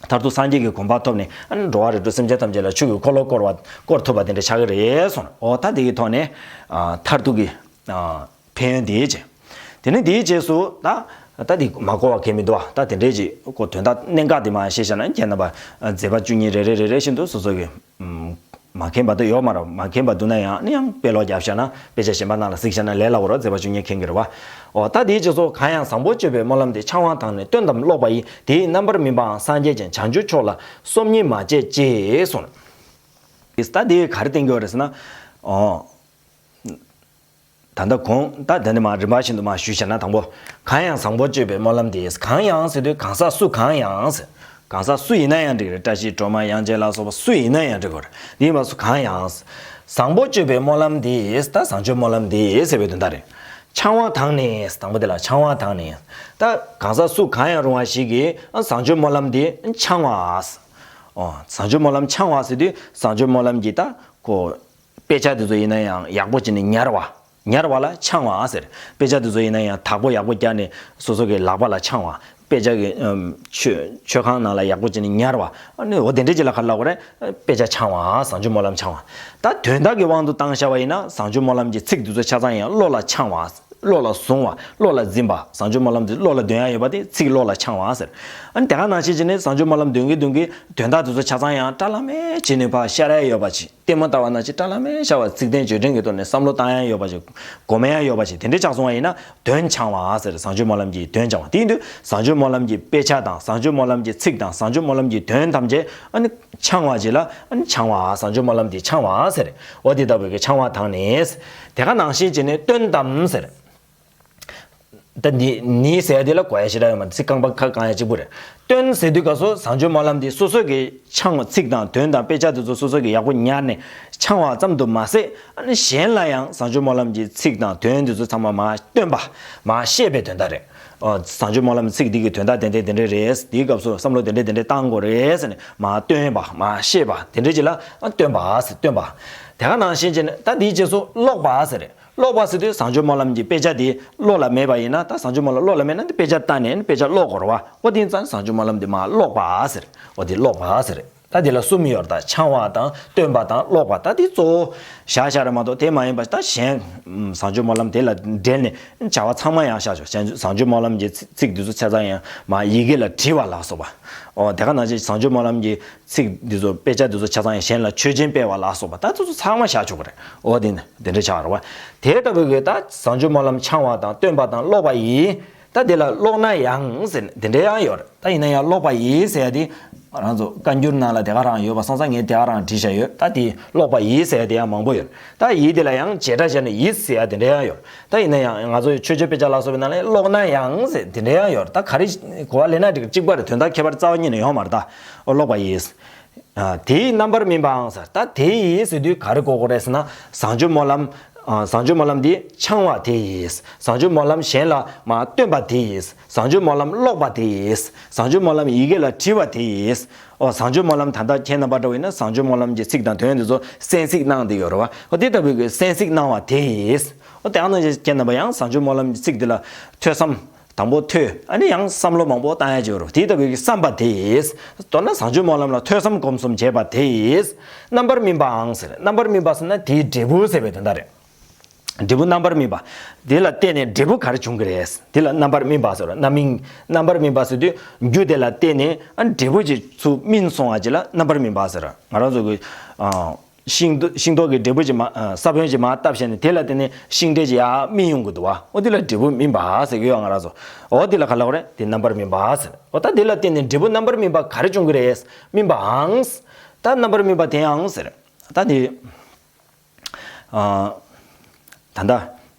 མཐར་ཐུག་སངས་རྒྱས་ཀྱི་གོ་འཕང་ཐོབ་ནས་ཨ་ནི་འགྲོ་བ་རིགས་དྲུག་སེམས་ཅན་ཐམས་ཅད་ལ་ཆོས་ཀྱི་འཁོར་ལོ་བསྐོར་བ་བསྐོར་ཐུབ་པ་དེ་འདྲ་ཆགས་ཀྱི་རེད་གསུངས། འོ་ད་དེ་གི་ཐོག་ནས་ཨ་མཐར་ཐུག་གི་ཨ་ཕན་ཡོན་དེ་བྱས། དེ་ནས་དེའི་རྗེས་སུ་ད་ད་དེ་མ་གོ་བ་གང་མི་འདུག་བ། ད་དེ་འདྲའི་ཅིག་གོ་དོན་དག་གནད་འགག་དེ་མ་ཤེས་བྱ་ན་ཁྱེད་རྣམ་པ་མཛད་པ་བཅུ་གཉིས་རེ་རེ་རེ་རེ་བཞིན་དུ་སོ་སོ་གི་ཨ་མ་མཁྱེན་པ་དེ་ཡོད་མ་རེད། མ་མཁྱེན་པ་འདུག་ན་ཡང་ཨ་ནི་ཡང་དཔེ་ཀློག་རྒྱབ་བྱ་ན་དཔེ་ཆ་གཞན་པ་ནང་ལ་གཟིགས་བྱ་ན་ལས་སླ་བོ་རེད། མཛད་པ་བཅུ་གཉིས་མཁྱེན་གྱི་རེད་བ། འོ་ད་དེའི་རྗེས་སུ་གང་ཡང་བཟང་པོ་སྤྱོད་པའི་སྨོན་ལམ་དེ་འཆང་བ་དང་ནི་སྟོན་དང་ཀློག་པ་ཡིས། དེའི་རྣམ་པར་སྨིན་པའང་སངས་རྒྱས་ཀྱི་བྱང་ཆུབ་མཆོག་ལ་སོམ་ཉི་མ་བྱེད་ཅེས་གསུངས། ད་དེ་ག་རེ་བསྟན་གྱི་ཡོད་རེད་ཟེར་ན། འོ། ད་ལྟ་གོང་ད་དེ་ནས་མ་རིམ་པ་བཞིན་དུ་མ་ཞུས་བྱས་ན། དང་པོ། གང་ཡང་བཟང་པོ་སྤྱོད་པའི་སྨོན་ལམ་དེས། གང་ཡང་ཟེར་དུས་གང་ཟག་སུ་གང་ཡང་ཟེར། གང་ཟག་སུ་ཡིན་ན་ཡང་འགྲིག་རེད། བཀྲ་ཤིས་སྒྲོལ་མ་དབྱངས་ཅན་ལ་སོགས་པ་སུ་ཡིན་ན་ཡང་འགྲིག་གི་རེད། དེ་ཡིན་པ་སུ་གང་ཡང་། བཟང་པོ་སྤྱོད་པའི་སྨོན་ལམ་དེས། ད་བཟང་སྤྱོད་སྨོན་ལམ་དེས་ཟེར་བའི་དོན་དག་རེད། འཆང་བ་དང་ནི། དང་པོ་དེ་ལ་འཆང་བ་དང་ནི། ད་གང་ཟག་སུ་གང་ཡང་རུང་བ་ཞིག་གིས་བཟང་སྤྱོད་སྨོན་ལམ་དེ་འཆང་བ། ཨོ། བཟང་སྤྱོད་སྨོན་ལམ་འཆང་བ་ཟེར་དུས་བཟང་སྤྱོད་སྨོན་ལམ་གྱི་ད་གོ་དཔེ་ཆ་དེ་ཚོ་ཡིན་ན་ཡང་ཡག་པོ་བྱས་ནས་ཉར་བ། ཉར་བ་ལ་འཆང་བ་ཟེར། དཔེ་ཆ་དེ་ཚོ་ཡིན་ན་ཡང་དག་པོ་ཡག་པོ་བརྒྱབ་ནས་སོ་སོ་གི་ལག་པ་ལ་འཆང་བ། དཔེ་ཆ་གི་ཨམ་མཆོད་མཆོད་ཁང་ནང་ལ་ཡག་པོ་བྱས་ནས་ཉར་བ། ཨ་ནི་འོ་དེ་འདྲ་ཅིག་ལ་ག་རེ་ལབ་དགོས་རེད། དཔེ་ཆ་འཆང་བ། བཟང་སྤྱོད་སྨོན་ལམ་འཆང་བ། ད་དོན་དག་གི་དབང་དུ་བཏང་བཞག་པ་ཡིན་ན་བཟང་སྤྱོད་སྨོན་ལམ་གྱི་ཚིག་དེ་ཚོ་ཆ་ཚང་ཡང་བློ་ལ་འཆང་བ། བློ་ལ་བཟུང་བ། བློ་ལ་འཛིན་པ། བཟང་སྤྱོད་སྨོན་ལམ་དེ་བློ་ལ་འདོན་ཡ་ཡོད་པ་དེ་ཚིག་བློ་ལ་འཆང་བ་ཟེར། ཨ་ནི་དེ་ག་ནང་བཞིན་བྱས་ནས་བཟང་སྤྱོད་སྨོན་ལམ་འདོན་གྱིན་འདོན་གྱིན་དོན་དག་དེ་ཚོ་ཆ་ཚང་ཡང་བཀྲ་ལམ་མེ་བྱས་ནས་ཕར་ཤར་ཡ་ཡོད་པ་ཅིག་ལྟད་མོ་ལྟ་བ་ནང་བཞིན་བཀྲ་ལམ་མེ་ཤར་བ། ཚིག་དོན་བརྗོད་དོན་གྱི་ཐོག་ནས་བསམ་བློ་བཏང་ཡ་ཡོད་པ་ཞིག་གོམས་ཡ་ཡོད་པ་ཞིག་དེ་འདྲ་ཆགས་སོང་བ་ཡིན་ན་དོན་འཆང་བ་ཟེར། བཟང་སྤྱོད་སྨོན་ལམ་གྱི་དོན་འཆང་བ། དེ་ཡིན་དུས་བཟང་སྤྱོད་སྨོན་ལམ་གྱི་དཔེ་ཆ་དང་བཟང་སྤྱོད་སྨོན་ལམ་གྱི་ཚིག་དང་བཟང་སྤྱོད་སྨོན་ལམ་གྱི་དོན་ཐམས་ཅད་ཨ་ནི་འཆང་བ་ཅིག་ལ་ཨ་ནི་འཆང་བ། བཟང་སྤྱོད་སྨོན་ལམ་དེ་འཆང་བ་ཟེར། འོ་དེ་ལྟ་བུའི་གི་འཆང་བ་དང་ནི། དེ་ག་ནང་བཞིན་བྱས་ནས་སྟོན་ཏམ་ཟེར། ད་ནི་ནི་ཟེར་ཡ་དེ་ལ་གོ་ཡ་ཞེ་དྲག་ཡོད་མ་རེད། ཚིག་རྐང་པ་ཁ་བཀང་ཡ་གཅིག་པུ་རེད། སྟོན་ཟེར་དུས་སྐབས་སུ་བཟང་སྤྱོད་སྨོན་ལམ་འདི་སོ་སོ་གི་འཆང་བ། ཚིག་དང་དོན་དང་དཔེ་ཆ་དེ་ཚོ་སོ་སོ་གི་ཡག་པོ་ཉར་ནས་འཆང་བ་ཙམ་དུ་མ་ཟད། ཨ་ནི་གཞན་ལ་ཡང་བཟང་སྤྱོད་སྨོན་ལམ་གྱི་ཚིག་དང་དོན་དེ་ཚོ་ཚང་མ་མར་སྟོན་པ། མར་བཤད་པའི་དོན་དག་རེད། ཨ། བཟང་སྤྱོད་སྨོན་ལམ་ཚིག་འདི་གི་དོན་དག་དེ་འདྲས་དེ་འདྲས་རེད། འདིའི་སྐབས་སུ་བསམ་བློ་དེ་འདྲས་དེ་འདྲས་བཏང་དགོས་རེད་ཟེར་ནས་མར་སྟོན་པ། མར་བཤད་པ། དེ་འདྲས་ཅིག་ལ་ཨ་སྟོན་པ་ཟེར། སྟོན་པ། དེ་ག་ནང་བཞིན་བྱས་ནས་ད་འདིའི་རྗེས་སུ་ཀློག་པ་ཟེར་རེད། ཀློག་པ་ཟེར་དུས་བཟང་སྤྱོད་སྨོན་ལམ་གྱི་དཔེ་ཆ་དེ་བློ་ལ་མེད་པ་ཡིན་ན། ད་བཟང་སྤྱོད་སྨོན་ལམ་བློ་ལ་མེད་ན་དེ་དཔེ་ཆ་ལྟ་ནས་དཔེ་ཆ་ཀློག་དགོས་རེད་བ། འོ་དེ་ཡིན་ཙང་བཟང་སྤྱོད་སྨོན་ལམ་དེ་མར་ཀློག་པ་ཟེར། འོ་དེ་ཀློག་པ་ཟེར། ད་དེ་ལ་གསུམ་ཡོད་རེད། ད་འཆང་བ་དང་སྟོན་པ་དང་ཀློག་པ། ད་དེ་གཙོ་བོ་བཞག་བཞག་རེད་མ་གཏོགས་དེ་མ་ཡིན་པ། ད་གཞན་བཟང་སྤྱོད་སྨོན་ལམ་དེ་ལ་འབྲེལ་ནས་བྱ་བ་ཚང་མ་ཡང་བཞག་ཆོག་བཟང་སྤྱོད་སྨོན་ལམ་གྱི་ཚིག་དེ་ཚོ་ཆ་ཚང་ཡང་མར་ཡི་གེ་ལ་བྲིས་པ་ལ་སོགས་པ། འོ་དེ་ག་ནང་བཞིན་བཟང་སྤྱོད་སྨོན་ལམ་གྱི་ཚིག་འདི་ཚོ་དཔེ་ཆ་འདི་ཚོ་ཆ་ཚང་ཡང་གཞན་ལ་ཆོས་ཆེན་སྤེལ་བ་ལ་སོགས་པ། ད་དེ་ཚོ་ཚང་མ་བཞག་ཆོག་གི་རེད། འོ་དེ་ནི་དེ་འདྲ་ཆགས་རེད་བ། དེ་ལྟ་བུའི་གི་ད་བཟང་སྤྱོད་སྨོན་ལམ་འཆང་བ་དང་སྟོན་པ་དང་ཀློག་པ་ཡིས། ད་དེ་ལ་ཀློག་ན་ཡང་ཟེར་ནས་དེ་འདྲ་ཡང་ཡོད་རེད། ད་ཡིན་ན་ཡང་ཀློག་པ་ཡིས་ཟེར་ཡ་དེ་ང་རང་ཚོ་བཀའ་འགྱུར་ནང་ལ་དེ་ག་རང་ཡོད་པ་སོང་ཙང་ངས་དེ་ག་རང་བྲིས་བཞག་ཡོད། ད་དེ་ཀློག་པ་ཡིས་ཟེར་ཡ་དེ་ཡང་མང་པོ་ཡོད་རེད། ད་ཡིས་དེ་ལ་ཡང་བྱེད་སྒྲ་བྱས་ནས་ཡིས་ཟེར་ཡ་དེ་འདྲ་ཡང་ཡོད་རེད། ད་ཡིན་ན་ཡང་ང་ཚོ་ཆོས་སྤྱོད་དཔེ་ཆ་ལ་སོགས་པའི་ནང་ལ་ཀློག་ན་ཡང་ཟེར་དེ་འདྲ་ཡང་ཡོད་རེད། ད་ག་རེ་གོ་བ་ལེན་ན་འགྲིག་གཅིག་པ་རེད། དོན་དག་ཁྱད་པར་རྩ་བ་ཉིད་ནས་ཡོད་མ་རེད། ད་ཨོ་ཀློག་པ་ཡིས། ཨ། དེའི་རྣམ་པར་སྨིན་པའང་ཟེར། ད་དེ་ཡིས་ཟེར་དུས་ག་རེ་གོ་དགོས་རེད་ཟེར་ན། བཟང་སྤྱོད་སྨོན་ལམ། ཨ། བཟང་སྤྱོད་སྨོན་ལམ་འདི་འཆང་བ་དེ་ཡིས། བཟང་སྤྱོད་སྨོན་ལམ་གཞན་ལ་མར་སྟོན་པ་དེ་ཡིས། བཟང་སྤྱོད་སྨོན་ལམ་ཀློག་པ་དེ་ཡིས། བཟང་སྤྱོད་སྨོན་ལམ་ཡི་གེ་ལ་བྲིས་པ་དེ་ཡིས། ཨོ་བཟང་སྤྱོད་སྨོན་ལམ་ད་ལྟ་ཁྱེད་རྣམ་པ་འདྲ་བོ་ཡིན་ན་བཟང་སྤྱོད་སྨོན་ལམ་གྱི་ཚིག་དང་དོན་འདི་ཚོ་གསན་གཟིགས་གནང་བསྡད་ཡོད་རེད་བ། ཨོ་དེ་ལྟ་བུའི་གི་གསན་གཟིགས་གནང་བ་དེ་ཡིས། ཨོ་དེ་ཡང་ན་ཁྱེད་རྣམ་པ་ཡང་བཟང་སྤྱོད་སྨོན་ལམ་གྱི་ཚིག་འདི་ལ་ཐོས་བསམ། དང་པོ་ཐོས། ཨ་ནི་ཡང་བསམ་བློ་མང་པོ་བཏང་ཡ་ཅིག་ཡོད་རེད། དེ་ལྟ་བུའི་བསམ་པ་དེས། མདོར་ན་བཟང་སྤྱོད་སྨོན་ལམ་ལ་ཐོས་བསམ་སྒོམ་གསུམ་བྱས་པ་དེས། རྣམ་པར་སྨིན་པའང་ཟེར། རྣམ་པར་སྨིན་པ་ཟེར་ན་དེའི་འབྲས་བུ་ཟེར་བའི་དོན་དག་རེད། འབྲས་བུ་རྣམ་པར་སྨིན་པ། དེ་ལ་བརྟེན་ནས་འབྲས་བུ་ག་རེ་འབྱུང་གི་རེད། དེ་ལ་རྣམ་པར་སྨིན་པ་ཟེར་རོ། རྣམ་སྨིན། རྣམ་པར་སྨིན་པ་ཟེར་དུས་རྒྱུ་དེ་ལ་བརྟེན་ནས་ཨ་འབྲས་བུ་ཅིག་ཚུར་སྨིན་སོང་བ་ཅིག་ལ་རྣམ་པར་སྨིན་པ་ཟེར། ང་རང་ཚོ་གི་ཨ། ཤིང་ཏོག་ཤིང་ཏོག་གི་འབྲས་བུ་ཅིག་མ་ཨ་ས་བོན་ཅིག་མར་བཏབ་བྱས་ནས་དེ་ལ་བརྟེན་ནས་ཤིང་འབྲས་ཅིག་ཡར་སྨིན་ཡོང་གི་འདུག་བ། འོ་དེ་ལ་འབྲས་བུ་སྨིན་པ་ཟེར་གི་ཡོད་ང་རང་ཚོ། འོ་དེ་ལ་ག་ལབ་རེད། དེ་རྣམ་པར་སྨིན་པ་ཟེར། འོ་ད་དེ་ལ་བརྟེན་ནས་འབྲས་བུ་རྣམ་པར་སྨིན་པ་ག་རེ་འབྱུང་གི་རེད། སྨིན་པའང་། ད་རྣམ་པར་སྨིན་པ་དེའང་ཟེར། ད་དེ་ཨ་ད་ད་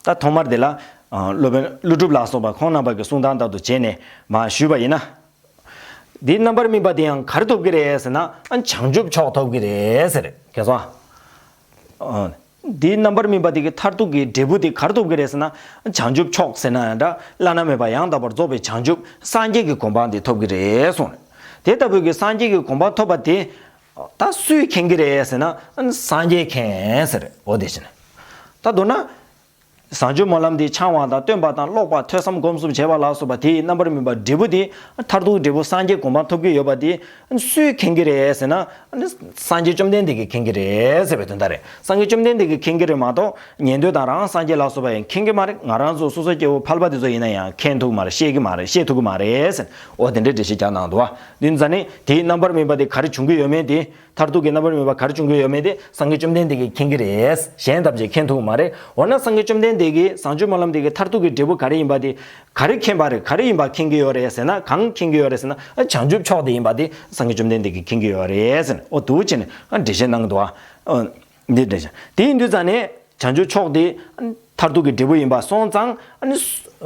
ད་ཐོག་མར་དེ་ལ་ཨ་སློབ་དཔོན་ཀླུ་སྒྲུབ་ལ་སོགས་པ་ཁོང་རྣམ་པ་གི་གསུང་སྟངས་ལྟར་དུ་བྱས་ནས་མར་ཞུས་པ་ཡིན་ན། འདིའི་རྣམ་པར་སྨིན་པ་དེ་ཡང་ག་རེ་ཐོབ་ཀྱི་རེད་ཟེར་ན། ཨ་བྱང་ཆུབ་མཆོག་ཐོབ་ཀྱི་རེད་ཟེར། མཁྱེན་སོང་ཨ། འདིའི་རྣམ་པར་སྨིན་པ་དེ་གི་མཐར་ཐུག་གི་འབྲས་བུ་དེ་ག་རེ་ཐོབ་ཀྱི་རེད་ཟེར་ན། བྱང་ཆུབ་མཆོག་ཟེར་ན་ཡང་འདྲ། བླ་ན་མེད་པ་ཡང་དག་པར་རྫོགས་པའི་བྱང་ཆུབ་སངས་རྒྱས་ཀྱི་གོ་འཕང་དེ་ཐོབ་ཀྱི་རེད་གསུངས། དེ་ལྟ་བུའི་གི་སངས་རྒྱས་ཀྱི་གོ་འཕང་ཐོབ་པ་དེ་ད་སུས་མཁྱེན་གྱི་རེད་ཟེར་ན། སངས་རྒྱས་མཁྱེན་ཟེར། འོ་དེ་བཞིན་ད་མདོར་ན། བཟང་སྤྱོད་སྨོན་ལམ་འདི་འཆང་བ་དང་སྟོན་པ་དང་ཀློག་པ་ཐོས་བསམ་སྒོམ་གསུམ་བྱེད་པ་ལ་སོགས་པ་དེའི་རྣམ་པར་སྨིན་པ་འབྲས་བུ་དེ་མཐར་ཐུག་འབྲས་བུ་སངས་རྒྱས་གོ་འཕང་ཐོབ་ཀྱི་ཡོད་པ་དེ་སུས་མཁྱེན་གྱི་རེད་ཟེར་ན། སངས་རྒྱས་བཅོམ་ལྡན་འདས་ཀྱིས་མཁྱེན་གྱི་རེད་ཟེར་བའི་དོན་དག་རེད། སངས་རྒྱས་བཅོམ་ལྡན་འདས་ཀྱིས་མཁྱེན་གྱི་རེད་མ་གཏོགས་ཉན་ཐོས་དང་རང་སངས་རྒྱས་ལ་སོགས་པ་ཡང་མཁྱེན་གྱི་མ་རེད། ང་རང་ཚོ་སོ་སོ་སྐྱེ་བོ་ཕལ་པ་དེ་ཚོ་ཡིན་ན་ཡང་མཁྱེན་ཐུབ་ཀྱི་མ་རེད། ཤེས་ཀྱི་མ་རེད། ཤེས་ཐུབ་ཀྱི་མ་རེད་ཟེར། འོ་དེ་འདྲའི་འགྲེལ་བཤད་རྒྱག་གནང་འདུག་བ། འདི་ཙ་ནི་དེའི་རྣམ་པར་སྨིན་པ་དེ་ག་རེ་བྱུང་གི་ཡོད་མེད་དེ། མཐར་ཐུག་གི་རྣམ་པར་སྨིན་པ་ག་རེ་བྱུང་གི་ཡོད་མེད་དེ་སངས་རྒྱས་བཅོམ་ལྡན་འདས་ཀྱིས་མཁྱེན་གྱི་རེད། གཞན་ཐམས་ཅད་མཁྱེན་ཐུབ་མ་རེད། འོ་ན་སངས་རྒྱས་བཅོམ་ལྡན་འདས་ཀྱིས་བཟང་སྤྱོད་སྨོན་ལམ་འདི་གི་མཐར་ཐུག་གི་འབྲས་བུ་ག་རེ་ཡིན་པ་དེ་ག་རེ་མཁྱེན་པ་རེད། ག་རེ་ཡིན་པ་མཁྱེན་གྱི་ཡོད་རེད་ཟེར་ན། གང་མཁྱེན་གྱི་ཡོད་རེད་ཟེར་ན། ཨ་བྱང་ཆུབ་མཆོག་དེ་ཡིན་པ་དེ་སངས་རྒྱས་བཅོམ་ལྡན་འདས་ཀྱིས་མཁྱེན་གྱི་ཡོད་རེད་ཟེར་ནས། འོ་འདུག་བྱས་ནས་ཨ་འགྲེལ་བཤད་གནང་གི་འདུག་ཨ། འདི་འགྲེལ་བཤད་དེ་ཡིན་དུས་ཙ་ནས། བྱང་ཆུབ་མཆོག་དེ་མཐར་ཐུག་གི་འབྲས་བུ་ཡིན་པ་སོང་ཙང་། ཨ་ནི་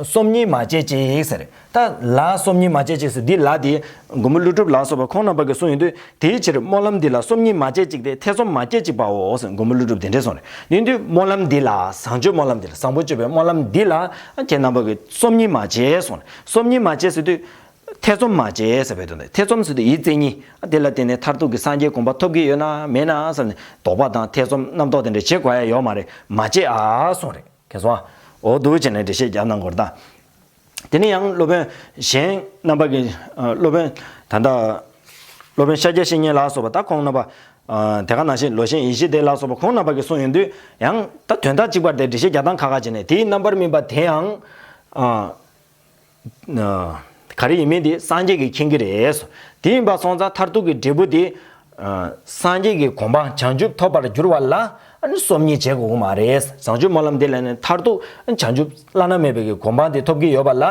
སོམ་ཉི་མ་བྱེད་ཅིག་ཟེར། ད་ལ་སོམ་ཉི་མ་བྱེད་ཅིག་ཟེར། འདི་ལ་དེ་མགོན་པོ་ཀླུ་སྒྲུབ་ལ་སོགས་པ་ཁོང་རྣམ་པ་གིས་གསུངས་ཡོང་དུས། དེའི་ཕྱིར་སྨོན་ལམ་འདི་ལ་སོམ་ཉི་མ་བྱེད་ཅིག་སྟེ་ཐེ་ཚོམ་མ་བྱེད་ཅིག་པའོ་ཟེར་མགོན་པོ་ཀླུ་སྒྲུབ་དེ་འདྲས་གསུངས་རེད། ཡིན་དུས་སྨོན་ལམ་འདི་ལ། བཟང་སྤྱོད་སྨོན་ལམ་འདི་ལ། བཟང་པོ་སྤྱོད་པའི་སྨོན་ལམ་འདི་ལ་ཁྱེད་རྣམ་པ་གིས་སོམ་ཉི་མ་བྱེད་གསུངས་རེད། སོམ་ཉི་མ་བྱེད་ཟེར་དུས། ཐེ་ཚོམ་མ་བྱེད་ཟེར་བའི་དོན་དེ། ཐེ་ཚོམ་ཟེར་དུས་ཡིད་བརྩེ་གཉིས། དེ་ལ་བརྟེན་ནས་མཐར་ཐུག་གི་སངས་རྒྱས་གོ་འཕང་ཐོབ་ཀྱི་ཡོད་ན་མེད་ན་བསམ་ནས་དོགས་པ་དང་ཐེ་ཚོམ་རྣམ་རྟོག་དེ་འདྲ་བྱེད་དགོས་ཡ་ཡོད་མ་རེད། མ་བྱེད་ཨ་གསུངས་རེད། མཁྱེན་སོང་ཨ། འོ་འདུག་བྱས་ནས་འགྲེལ་བཤད་རྒྱག་གནང་དགོས་རེད་ད། དེ་ནས་ཡང་སློབ་དཔོན་གཞན་རྣམ་པ་གི། ཨ། སློབ་དཔོན་ད་ལྟ་སློབ་དཔོན་ཤཱཀྱ་བཤེས་གཉེན་ལ་སོགས་པ་ད་ཁོང་རྣམ་པ། ཨ། དེ་ག་ནང་བཞིན་ལོ་ཆེན་ཡེ་ཤེས་སྡེ་ལ་སོགས་པ་ཁོང་རྣམ་པ་གིས་གསུངས་ཡོང་དུས་ཡང་ད་དོན་དག་གཅིག་པ་དེ་འགྲེལ་བཤད་རྒྱག་སྟངས་ཁག་ཁག་བྱས་ནས། དེའི་རྣམ་པར་སྨིན་པ་དེ་ཡང་། ཨ། ག་རེ་ཡིན་མིན་དེ་སངས་རྒྱས་ཀྱིས་མཁྱེན་གྱི་རེད། དེ་ཡིན་པ་སོང་ཙང་མཐར་ཐུག་གི་འབྲས་བུ་དེ། ཨ། སངས་རྒྱས་ཀྱི་གོ་འཕང་བྱང་ཆུབ་ཐོབ་པར་འགྱུར་བ་ལ། ཨ་ནི་སོམ་ཉི་བྱེད་དགོས་ཀྱི་མ་རེད། བཟང་སྤྱོད་སྨོན་ལམ་འདི་ལ་ནི་མཐར་ཐུག་བྱང་ཆུབ་བླ་ན་མེད་པའི་གི་གོ་འཕང་དེ་ཐོབ་ཀྱི་ཡོད་པ་ལ།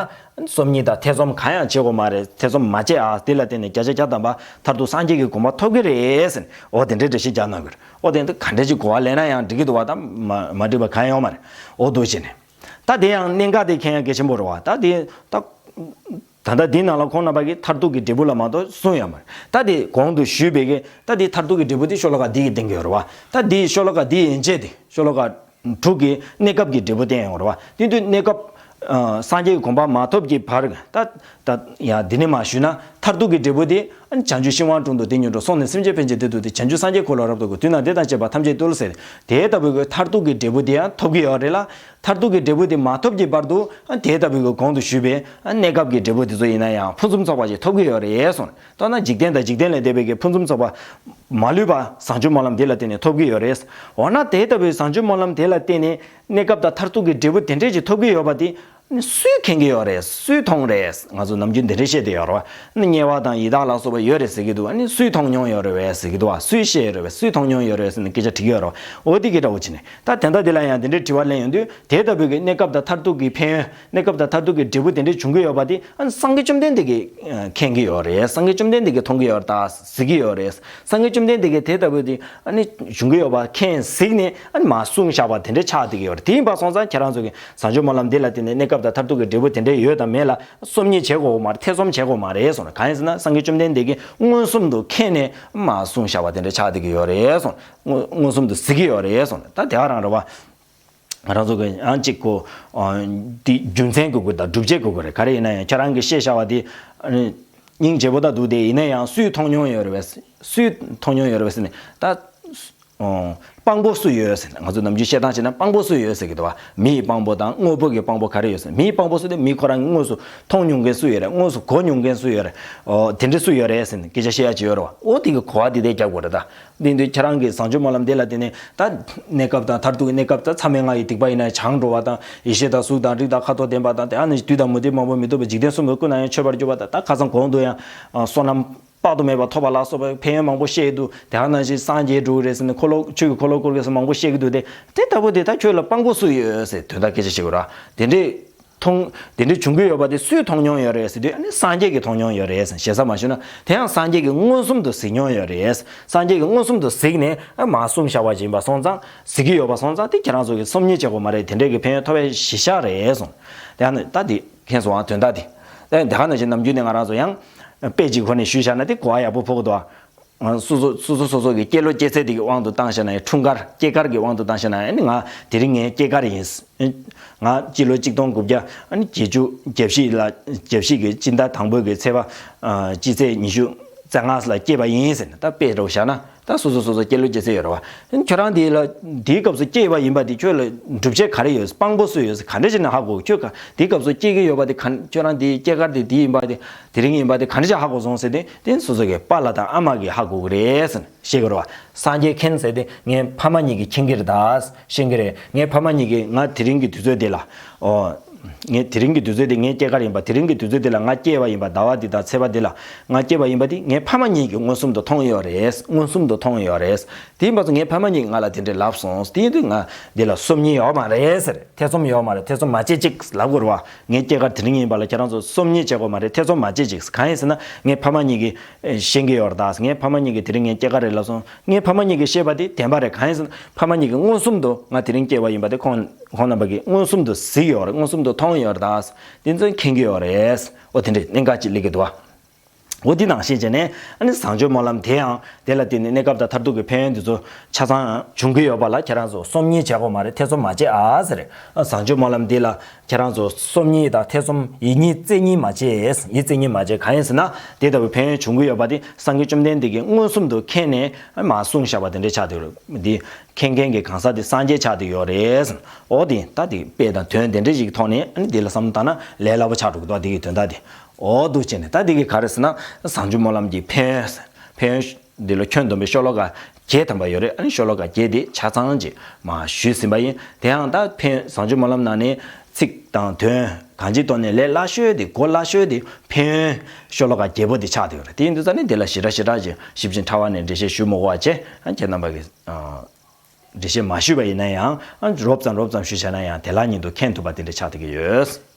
སོམ་ཉི་དང་ཐེ་ཚོམ་གང་ཡང་བྱེད་དགོས་མ་རེད། ཐེ་ཚོམ་མ་བྱེད་ཨ། དེ་ལ་བརྟེན་ནས་བརྒྱ་ཆ་བརྒྱ་ཐམ་པ་མཐར་ཐུག་སངས་རྒྱས་ཀྱི་གོ་འཕང་ཐོབ་ཀྱི་རེད་ཟེར་ནས། འོ་དེ་འདྲའི་འགྲེལ་བཤད་རྒྱག་གནང་གི་རེད། འོ་དེ་འདི་ག་འདྲ་ཅིག་གོ་བ་ལེན་ན་ཡང་འགྲིག་གི་འདུག་བ། ད་མ་མ་འགྲིག་པ་གང་ཡང་ཡོད་མ་རེད། འོ་འདུག་བྱས་ནས། ད་དེ་ཡང་གནད་འགག་དེ་མཁྱེན་ཡ་གལ་ཆེན་པོ་རེད་བ། ད་དེ་ད་ད་ལྟ་འདི་ནང་ལ་ཁོང་རྣམ་པ་གིས་མཐར་ཐུག་གི་འབྲས་བུ་ལ་མ་གཏོགས་གསུངས་ཡོད་མ་རེད། ད་དེ་གོང་དུ་ཞུས་པའི་གི་ད་དེ་མཐར་ཐུག་གི་འབྲས་བུ་དེ་ཤོ་ལོ་ཀ་འདི་གིས་བསྟན་གྱི་ཡོད་རེད་བ། ད་དེ་ཤོ་ལོ་ཀ་འདི་ཡན་ཆད་དེ་ཤོ་ལོ་ཀ་དྲུག་གི་གནས་སྐབས་ཀྱི་འབྲས་བུ་བསྟན་ཡོད་རེད་བ། དེ་དུས་གནས་སྐབས། ཨ། སངས་རྒྱས་ཀྱི་གོ་འཕང་མ་ཐོབ་ཀྱི་བར། ད་ད་ཡང་འདི་ནས་མར་ཞུས་ན་མཐར་ཐུག་གི་འབྲས་བུ་དེ། བྱང་ཆུབ་ཤིང་དབང་དྲུང་དུ་དེ་ཉིད་འགྲོ། སོང་ནས་སེམས་ཅན་ཕན་ཕྱིར་བདེ་སྟོབས་སྟེ། བྱང་ཆུབ་སངས་རྒྱས་འཁོར་ལོ་རབ་ཏུ་བསྐོར། དུས་ན་བདེ་དང་བཅས་པ་ཐམས་ཅད་ཐོབ་ཟེར། དེ་ལྟ་བུའི་གི་མཐར་ཐུག་གི་འབྲས་བུ་དེ་ཡང་ཐོབ་ཀྱི་ཡོད་རེད་ལ། མཐར་ཐུག་གི་འབྲས་བུ་དེ་མ་ཐོབ་ཀྱི་བར་དུ་དེ་ལྟ་བུའི་གི་གོང་དུ་ཞུས་པའི་གནས་སྐབས་ཀྱི་འབྲས་བུ་དེ་ཚོ་ཡིན་ན་ཡང་ཕུན་སུམ་ཚོགས་པ་ཞིག་ཐོབ་ཀྱི་ཡོད་རེད་གསུངས། མདོར་ན་འཇིག་རྟེན་དང་འཇིག་རྟེན་ལས་འདས་པའི་གི་ཕུན་སུམ་ཚོགས་པ་མ་ལུས་པ་བཟང་སྤྱོད་སྨོན་ལམ་འདི་ལ་བརྟེན་ནས་ཐོབ་ཀྱི་ཡོད་རེད། འོ་ན་དེ་ལྟ་བུའི་བཟང་སྤྱོད་སྨོན་ལམ་དེ་ལ་བརྟེན་ནས་གནས་སྐབས་དང་མཐར་ཐུག་གི་འབྲས་བུ་དེ་འདྲས་ཅིག་ཐོབ་ཀྱི་ཡོད་པ་དེ། ནི་སུས་མཁྱེན་གྱི་ཡོད་རེད། སུས་མཐོང་རེད། ང་ཚོ་ནམ་རྒྱུན་འདི་འདྲ་བཤད་བསྡད་ཡོད་རེད་བ། ནི་དམྱལ་བ་དང་ཡི་དྭགས་ལ་སོགས་པ་ཡོད་རེད་ཟེར་གྱི་འདུག་བ། ནི་སུས་མཐོང་མྱོང་ཡོད་རེད་བས་ཟེར་གྱི་འདུག་བ། སུས་ཤེས་ཡོད་རེད་བས། སུས་མཐོང་མྱོང་ཡོད་རེད་ཟེར་ནས་སྐད་ཆ་དྲི་གི་ཡོད་རེད་བ། འོ་དེ་གི་འདྲ་བོ་བྱས་ནས་ད་དེ་འདྲ་དེ་ལ་ཡང་དེ་འདྲའི་དྲི་བ་ལེན་ཡོང་དུས། དེ་ལྟ་བུའི་གི་གནས་སྐབས་དང་མཐར་ཐུག་གི་ཕན་ཡོན། གནས་སྐབས་དང་མཐར་ཐུག་གི་འབྲས་བུ་དེ་འདྲའི་འབྱུང་གི་ཡོད་པ་དེ། ཨ་ནི་སངས་རྒྱས་བཅོམ་ལྡན་འདས་ཀྱིས་མཁྱེན་གྱི་ཡོད་རེད། སངས་རྒྱས་བཅོམ་ལྡན་འདས་ཀྱིས་མཐོང་གི་ཡོད་རེད་ད་ཟེར་གྱི་ཡོད་རེད། སངས་རྒྱས་བཅོམ་ལྡན་འདས་ཀྱིས་དེ་ལྟ་བུ་དེ་ཨ་ནི་བྱུང་གི་ཡོད་པ་མཁྱེན་གཟིགས་ནས། ཨ་ནི་མར་གསུངས་བཞག་པ་དེ་འདྲ་ཆགས་བསྡད་ཀྱི་ཡོད་རེད། དེ་ཡིན་པ་སོང་ཙང་ཁྱེད་རང་ཚོ་གིས་བཟང་སྤྱོད་སྨོན་ལམ་འདི་ལ་བརྟེན་ནས་གནས་སྐབས་དང་མཐར་ཐུག་གི་འབྲས་བུ་དེ་འདྲ་ཡོད་དང་མེད་ལ་སོམ་ཉི་བྱེད་དགོས་མ་རེད། ཐེ་ཚོམ་བྱེད་དགོས་མ་རེད་གསུངས་ནས། གང་ཡིན་ཟེར་ན་སངས་རྒྱས་བཅོམ་ལྡན་འདས་ཀྱིས་མངོན་སུམ་དུ་མཁྱེན་ནས་མར་གསུངས་བཞག་པ་དེ་འདྲ་ཆགས་བསྡད་ཀྱི་ཡོད་རེད་གསུངས། མངོན་མངོན་སུམ་དུ་གཟིགས་ཀྱི་ཡོད་རེད་གསུངས་ནས། ད་དེ་ག་རང་རེད་བ། ང་རང་ཚོ་གི་ཡང་གཅིག་གོ། ཨ། འདི་རྒྱུ་མཚན་དགོས་ཀྱི་དང་སྒྲུབ་བྱེད་དགོས་ཀྱི་རེད། ག་རེ་ཡིན་ན་ཡང་ཁྱེད་རང་གིས་བཤད་བཞག་པ་དེ། ཨ་ནི་སྙིང་རྗེ་པོ་ད་འདུག་སྟེ། ཡིན་ན་ཡང་སུས་མཐོང་མྱོང་ཡོད་རེད་བས། སུས་མཐོང་མྱོང་ཡོད་རེད་བས་ཟེར་ནས་ད། ཨོ། དཔང་པོ་སུ་ཡོད་ཟེར་ནས། ང་ཚོ་ནམ་རྒྱུན་བཤད་སྟངས་བྱས་ན་དཔང་པོ་སུ་ཡོད་ཟེར་གྱི་འདུག་བ། མི་ཡི་དཔང་པོ་དང་དངོས་པོ་གི་དཔང་པོ་ག་རེ་ཡོད་ཟེར། མི་ཡི་དཔང་པོ་སུ་དེ་མི་ཁོ་རང་གིས་དངོས་སུ་མཐོང་མྱོང་མཁན་སུ་ཡོད་རེད། དངོས་སུ་གོ་མྱོང་མཁན་སུ་ཡོད་རེད། ཨོ། དེ་འདྲ་སུ་ཡོད་རེད་ཟེར་ནས་སྐད་ཆ་བཤད་ཡ་ཅིག་ཡོད་རེད་བ། ཨོ་དེ་གི་གོ་བ་དེ་དེ་རྒྱག་དགོས་རེད་ད། དེ་དུས་ཁྱེད་རང་གིས་བཟང་སྤྱོད་སྨོན་ལམ་དེ་ལ་བརྟེན་ནས་ད་གནས་སྐབས་དང་མཐར་ཐུག་གི་གནས་སྐབས་དང་མཚམས་མེད་ལྔ་ཡི་སྡིག་པ་ཡིན་ན་བྱང་འགྲོ་བ་དང་། ཡེ་ཤེས་དང་གཟུགས་དང་རིགས་དང་ཁ་དོག་ལྡན་པ་དང་། དེ་ཨ་ནི་བདུད་དང་མུ་སྟེགས་མང་པོ་མི་ཐུབ་པ་འཇིག་རྟེན་གསུམ་དུ་ཀུན་ན་ཡང་མཆོད་པར་གྱུར་པ་དང་། ད་ཁ་སང་གོང་དུ་ཡང་བསོད་ནམས་དཔག་ཏུ་མེད་པ་ཐོབ་པ་ལ་སོགས་པའི་ཕན་ཡོན་མང་པོ་བཤད་ཀྱི་འདུག་དེ་ག་ནང་བཞིན་སངས་རྒྱས་འགྲོ་གི་རེད་ཟེར་ནས། འཁོར་ལོ་ཆོས་ཀྱི་འཁོར་ལོ་བསྐོར་གི་ཟེར་མང་པོ་བཤད་ཀྱི་འདུག་དེ་དེ་ལྟ་བུ་དེ་ད་ཁྱོད་ལ་དཔང་པོ་སུ་ཡོད་ཟེར་དོན་དག་སྐད་ཆ་བཤད་དགོས་ར། དེ་འདྲས། མཐོང་། དེ་འདྲ་བྱུང་གི་ཡོད་པ་དེ་སུས་མཐོང་མྱོང་ཡོད་རེད་ཟེར་དུས། ཨ་ནི་སངས་རྒྱས་ཀྱིས་མཐོང་མྱོང་ཡོད་རེད་ཟེར། ཞེ་ས་མ་ཞུ་ན་དེ་ཡང་སངས་རྒྱས་ཀྱིས་མངོན་སུམ་དུ་གཟིགས་མྱོང་ཡོད་རེད། སངས་རྒྱས་ཀྱིས་མངོན་སུམ་དུ་གཟིགས་ནས་ཨ་མར་གསུངས་བཞག་པ་ཅིག་ཡིན་པ་སོང་ཙང་། གཟིགས་ཀྱི་ཡོད་པ་སོང་ཙང་དེ་ཁྱེད་རང་ཚོ་གིས་སོམ་ཉི་བྱེད་དགོས་མ་རེད། དེ་འདྲས་ཀྱི་ཕན་ཡོན་ཐོབ་པའི་གཞི་བཞག་རེད་གསུངས། དེ་ཡང་ད་དེ་མཁྱེན་སོང་ཨ། དོན་དག་དེ། དེ་ཡང་དེ་ག་ནང་བཞིན་ནམ་རྒྱུན་ནས་ང་རང་ཚོ་ཡང་དཔེ་ཅིག་ཁོ་ནས་ཞུས་བཞག་ན་དེ་གོ་བ་ཡག་པོ་ཕོག་གི་འདུག་ཨ། སོ་སོ་སོ་སོ་སོ་སོ་གི་སྐྱེས་ལོ་སྐྱེས་ཚེས་ཀྱི་དབང་དུ་བཏང་བཞག་ན་ཡང་། འཁྲུངས་སྐར་སྐྱེས་སྐར་གྱི་དབང་དུ་བཏང་བཞག་ན་ཡང་། ཨ་ནི་ང་དེ་རིང་ངའི་སྐྱེས་སྐར་ཡིན། ང་སྤྱི་ལོ་གཅིག་སྟོང་དགུ་བརྒྱ་ཨ་ནི་བརྒྱད་ཅུ་གྱ་བཞི་ལ། གྱ་བཞི་གི་སྤྱི་ཟླ་དང་པོའི་གི་ཚེས་པ། ཨ། སྤྱི་ཚེས་ཉི་ཤུ་རྩ་ལྔ་ལ་སྐྱེས་པ་ཡིན་ཟེར་ནས་ད་དཔེ་འདྲ་བོ་བཞག་ན། ད་སོ་སོ་སོ་སོ་སྐྱེ་ལོ་སྐྱེ་ཚད་ཡོད་རེད་བ། ཁྱོད་རང་དེ་ལ་དེའི་སྐབས་སུ་སྐྱེས་པ་ཡིན་པ་དེ་ཁྱོད་ལ་སྒྲུབ་བྱེད་ག་རེ་ཡོད། དཔང་པོ་སུ་ཡོད། ག་འདྲ་བྱས་ནས་ཧ་གོ། ཁྱོད་ག་དེའི་སྐབས་སུ་སྐྱེ་གི་ཡོད་པ་དེ་ག་ཁྱོད་རང་དེའི་སྐྱེས་སྐར་དེ་དེ་ཡིན་པ་དེ་དེ་རིང་ཡིན་པ་དེ་ག་འདྲ་བྱས་ཧ་གོ་སོང་ཟེར་ཏེ། དེ་སོ་སོ་གི་པཱ་ལགས་དང་ཨ་མ་གིས་ཧ་གོ་གི་རེད་ཟེར་ནས་བཤད་གི་རེད་བ། སངས་རྒྱས་མཁྱེན་ཟེར་ཏེ་ངའི་ཕ་མ་གཉིས་ཀྱིས་མཁྱེན་གྱི་རེད། ད་ཤེས་ཀྱི་རེད། ངའི་ཕ་མ་གཉིས་ཀྱིས་ང་དེ་རིང་གི་དུས་ཚོད་འདི་ལ། ཨོ། ངས་དེ་རིང་གི་དུས་ཚོད་འདི་ངའི་སྐྱེས་སྐར་ཡིན་པ། དེ་རིང་གི་དུས་ཚོད་འདི་ལ་ང་སྐྱེས་པ་ཡིན་པ། ཟླ་བ་འདི་དང་ཚེས་པ་འདི་ལ་ང་སྐྱེས་པ་ཡིན་པ་འདི་ངའི་ཕ་མ་གཉིས་ཀྱིས་མངོན་སུམ་དུ་མཐོང་ཡོད་རེད། མངོན་སུམ་དུ་མཐོང་ཡོད་རེད། དེ་ཡིན་པ་ཚོ་ངའི་ཕ་མ་གཉིས་ཀྱིས་ང་ལ་དེ་འདྲས་ལབ་སོང་། དེ་ཡིན་དུས་ང་འདི་ལ་སོམ་ཉི་ཡོད་མ་རེད་ཟེར། ཐེ་ཚོམ་ཡོད་མ་རེད། ཐེ་ཚོམ་མ་བྱེད་ཅིག་ལབ་དགོས་རེད་བ། ངའི་སྐྱེས་སྐར་དེ་རིང་ཡིན་པ་ལ་ཁྱེད་རང་ཚོ་སོམ་ཉི་བྱེད་དགོས་མ་རེད། ཐེ་ཚོམ་མ་བྱེད་ཅིག་གང་ཡིན་ཟེར་ན་ངའི་ཕ་མ་གཉིས་ཀྱིས་ཤེས་ཀྱི་ཡོད་རེད། ད་ངའི་ཕ་མ་གཉིས་ཀྱིས་དེ་རིང་ངའི་སྐྱེས་སྐར་རེད་ལབ་སོང་། ངའི་ཕ་མ་གཉིས་ཀྱིས་ཤེས་པ་དེ་བདེན་པ་རེད། གང་ཡིན་ཟེར་ན་ཕ་མ་གཉིས་ཀྱིས་མངོན་སུམ་དུ་ང་དེ་རིང་སྐྱེས་པ་ཡིན་པ་དེ་ཁོང་ཁོང་རྣམ་པ་གིས་མངོན་སུམ་དུ་གཟིགས་ཡོད་རེད། མངོན་སུམ་དུ་མཐོང་ཡོད་རེད། ད་དེ་ཚོ་མཁྱེན་གྱི་ཡོད་རེད། འོ་དེ་འདྲའི་གནད་འགག་ཅིག་སླེབས་ཀྱི་འདུག་བ། འོ་དེ་ནང་བཞིན་བྱས་ནས་ཨ་ནི་བཟང་སྤྱོད་སྨོན་ལམ་དེ་ཡང་དེ་ལ་བརྟེན་ནས་གནས་སྐབས་དང་མཐར་ཐུག་གི་ཕན་ཡོན་དེ་ཚོ་ཆ་ཚང་བྱུང་གི་ཡོད་པ་ལ་ཁྱེད་རང་ཚོ་སོམ་ཉི་བྱེད་དགོས་མ་རེད། ཐེ་ཚོམ་མ་བྱེད་ཨ་ཟེར། བཟང་སྤྱོད་སྨོན་ལམ་འདི་ལ་ཁྱེད་རང་ཚོ་སོམ་ཉི་དང་ཐེ་ཚོམ་ཡིད་གཉིས་རྩེ་གཉིས་མ་བྱེད། ཡིད་རྩེ་གཉིས་མ་བྱེད། གང་ཡིན་ཟེར་ན་དེ་ལྟ་བུའི་ཕན་ཡོན་བྱུང་གི་ཡོད་པ་དེ་སངས་རྒྱས་བཅོམ་ལྡན་འདས་ཀྱིས་མངོན་སུམ་དུ་མཁྱེན་ནས་མར་གསུངས་བཞག་པ་དེ་འདྲ་ཆགས་བསྡད་ཡོད་རེད། འདི་མཁྱེན་མཁན་གྱི་གང་ཟག་དེ་སངས་རྒྱས་ཆགས་བསྡད་ཡོད་རེད། འོ་དེ་ད་དེ་དཔེ་དང་དོན་དེ་འདྲ་ཞིག་གི་ཐོག་ནས་ཨ་ནི་དེ་ལ་བསམ་བློ་བཏང་ན་ལས་སླ་པོ་ཆགས་འགྲོ་གི་འདུག་དེ་གི་དོན་དག་དེ། འོ་འདུག་བྱས་ནས་ད་དེ་གི་ག་རེ་ཟེར་ན་བཟང་སྤྱོད་སྨོན་ལམ་གྱི་ཕན་ཡོན། ཕན་ཡོན་འདི་ལ་ཁྱོན་བསྡོམས་པའི་ཤོ་ལོ་ཀ་བརྒྱད་ཐམ་པ་ཡོད་རེད། ཨ་ནི་ཤོ་ལོ་ཀ་བརྒྱད་དེ་ཆ་ཚང་ཅིག་མར་ཞུས་ཟིན་པ་ཡིན། དེ་ཡང་ད་ཕན་ཡོན་བཟང་སྤྱོད་སྨོན་ལམ་ནང་ནས་ཚིག་དང་དོན་གང་ཅིའི་ཐོག་ནས་ལས་སླ་ཤོས་དེ་གོ་སླ་ཤོས་དེ་ཕན་ཡོན་ཤོ་ལོ་ཀ་བརྒྱད་པོ་དེ་ཆགས་བསྡད་ཡོད་རེད། དེ་ཡིན་དུས་ཙང་ནས་དེ་ལ་ཞེ་དྲག་ཞེ་དྲག་ཅིག་ཞིབ་ཅིང་ཕྲ་བ་ནས་འགྲེལ་བཤད་ཞུ་མི་དགོས་པ་བྱས། ཨ་ཁྱེད་རྣམ་པ་གིས་འགྲེལ་བཤད་མ་ཞུས་པ་ཡིན་ན་ཡང་ཨ་རོབ་ཙམ་རོབ་ཙམ་ཞུས་བྱས་ན་ཡང་དེ་ལ་ཉིད་དུ་མཁྱེན་ཐུབ་པ་དེ་འདྲ་ཆགས་བསྡད་ཀྱི་ཡོད།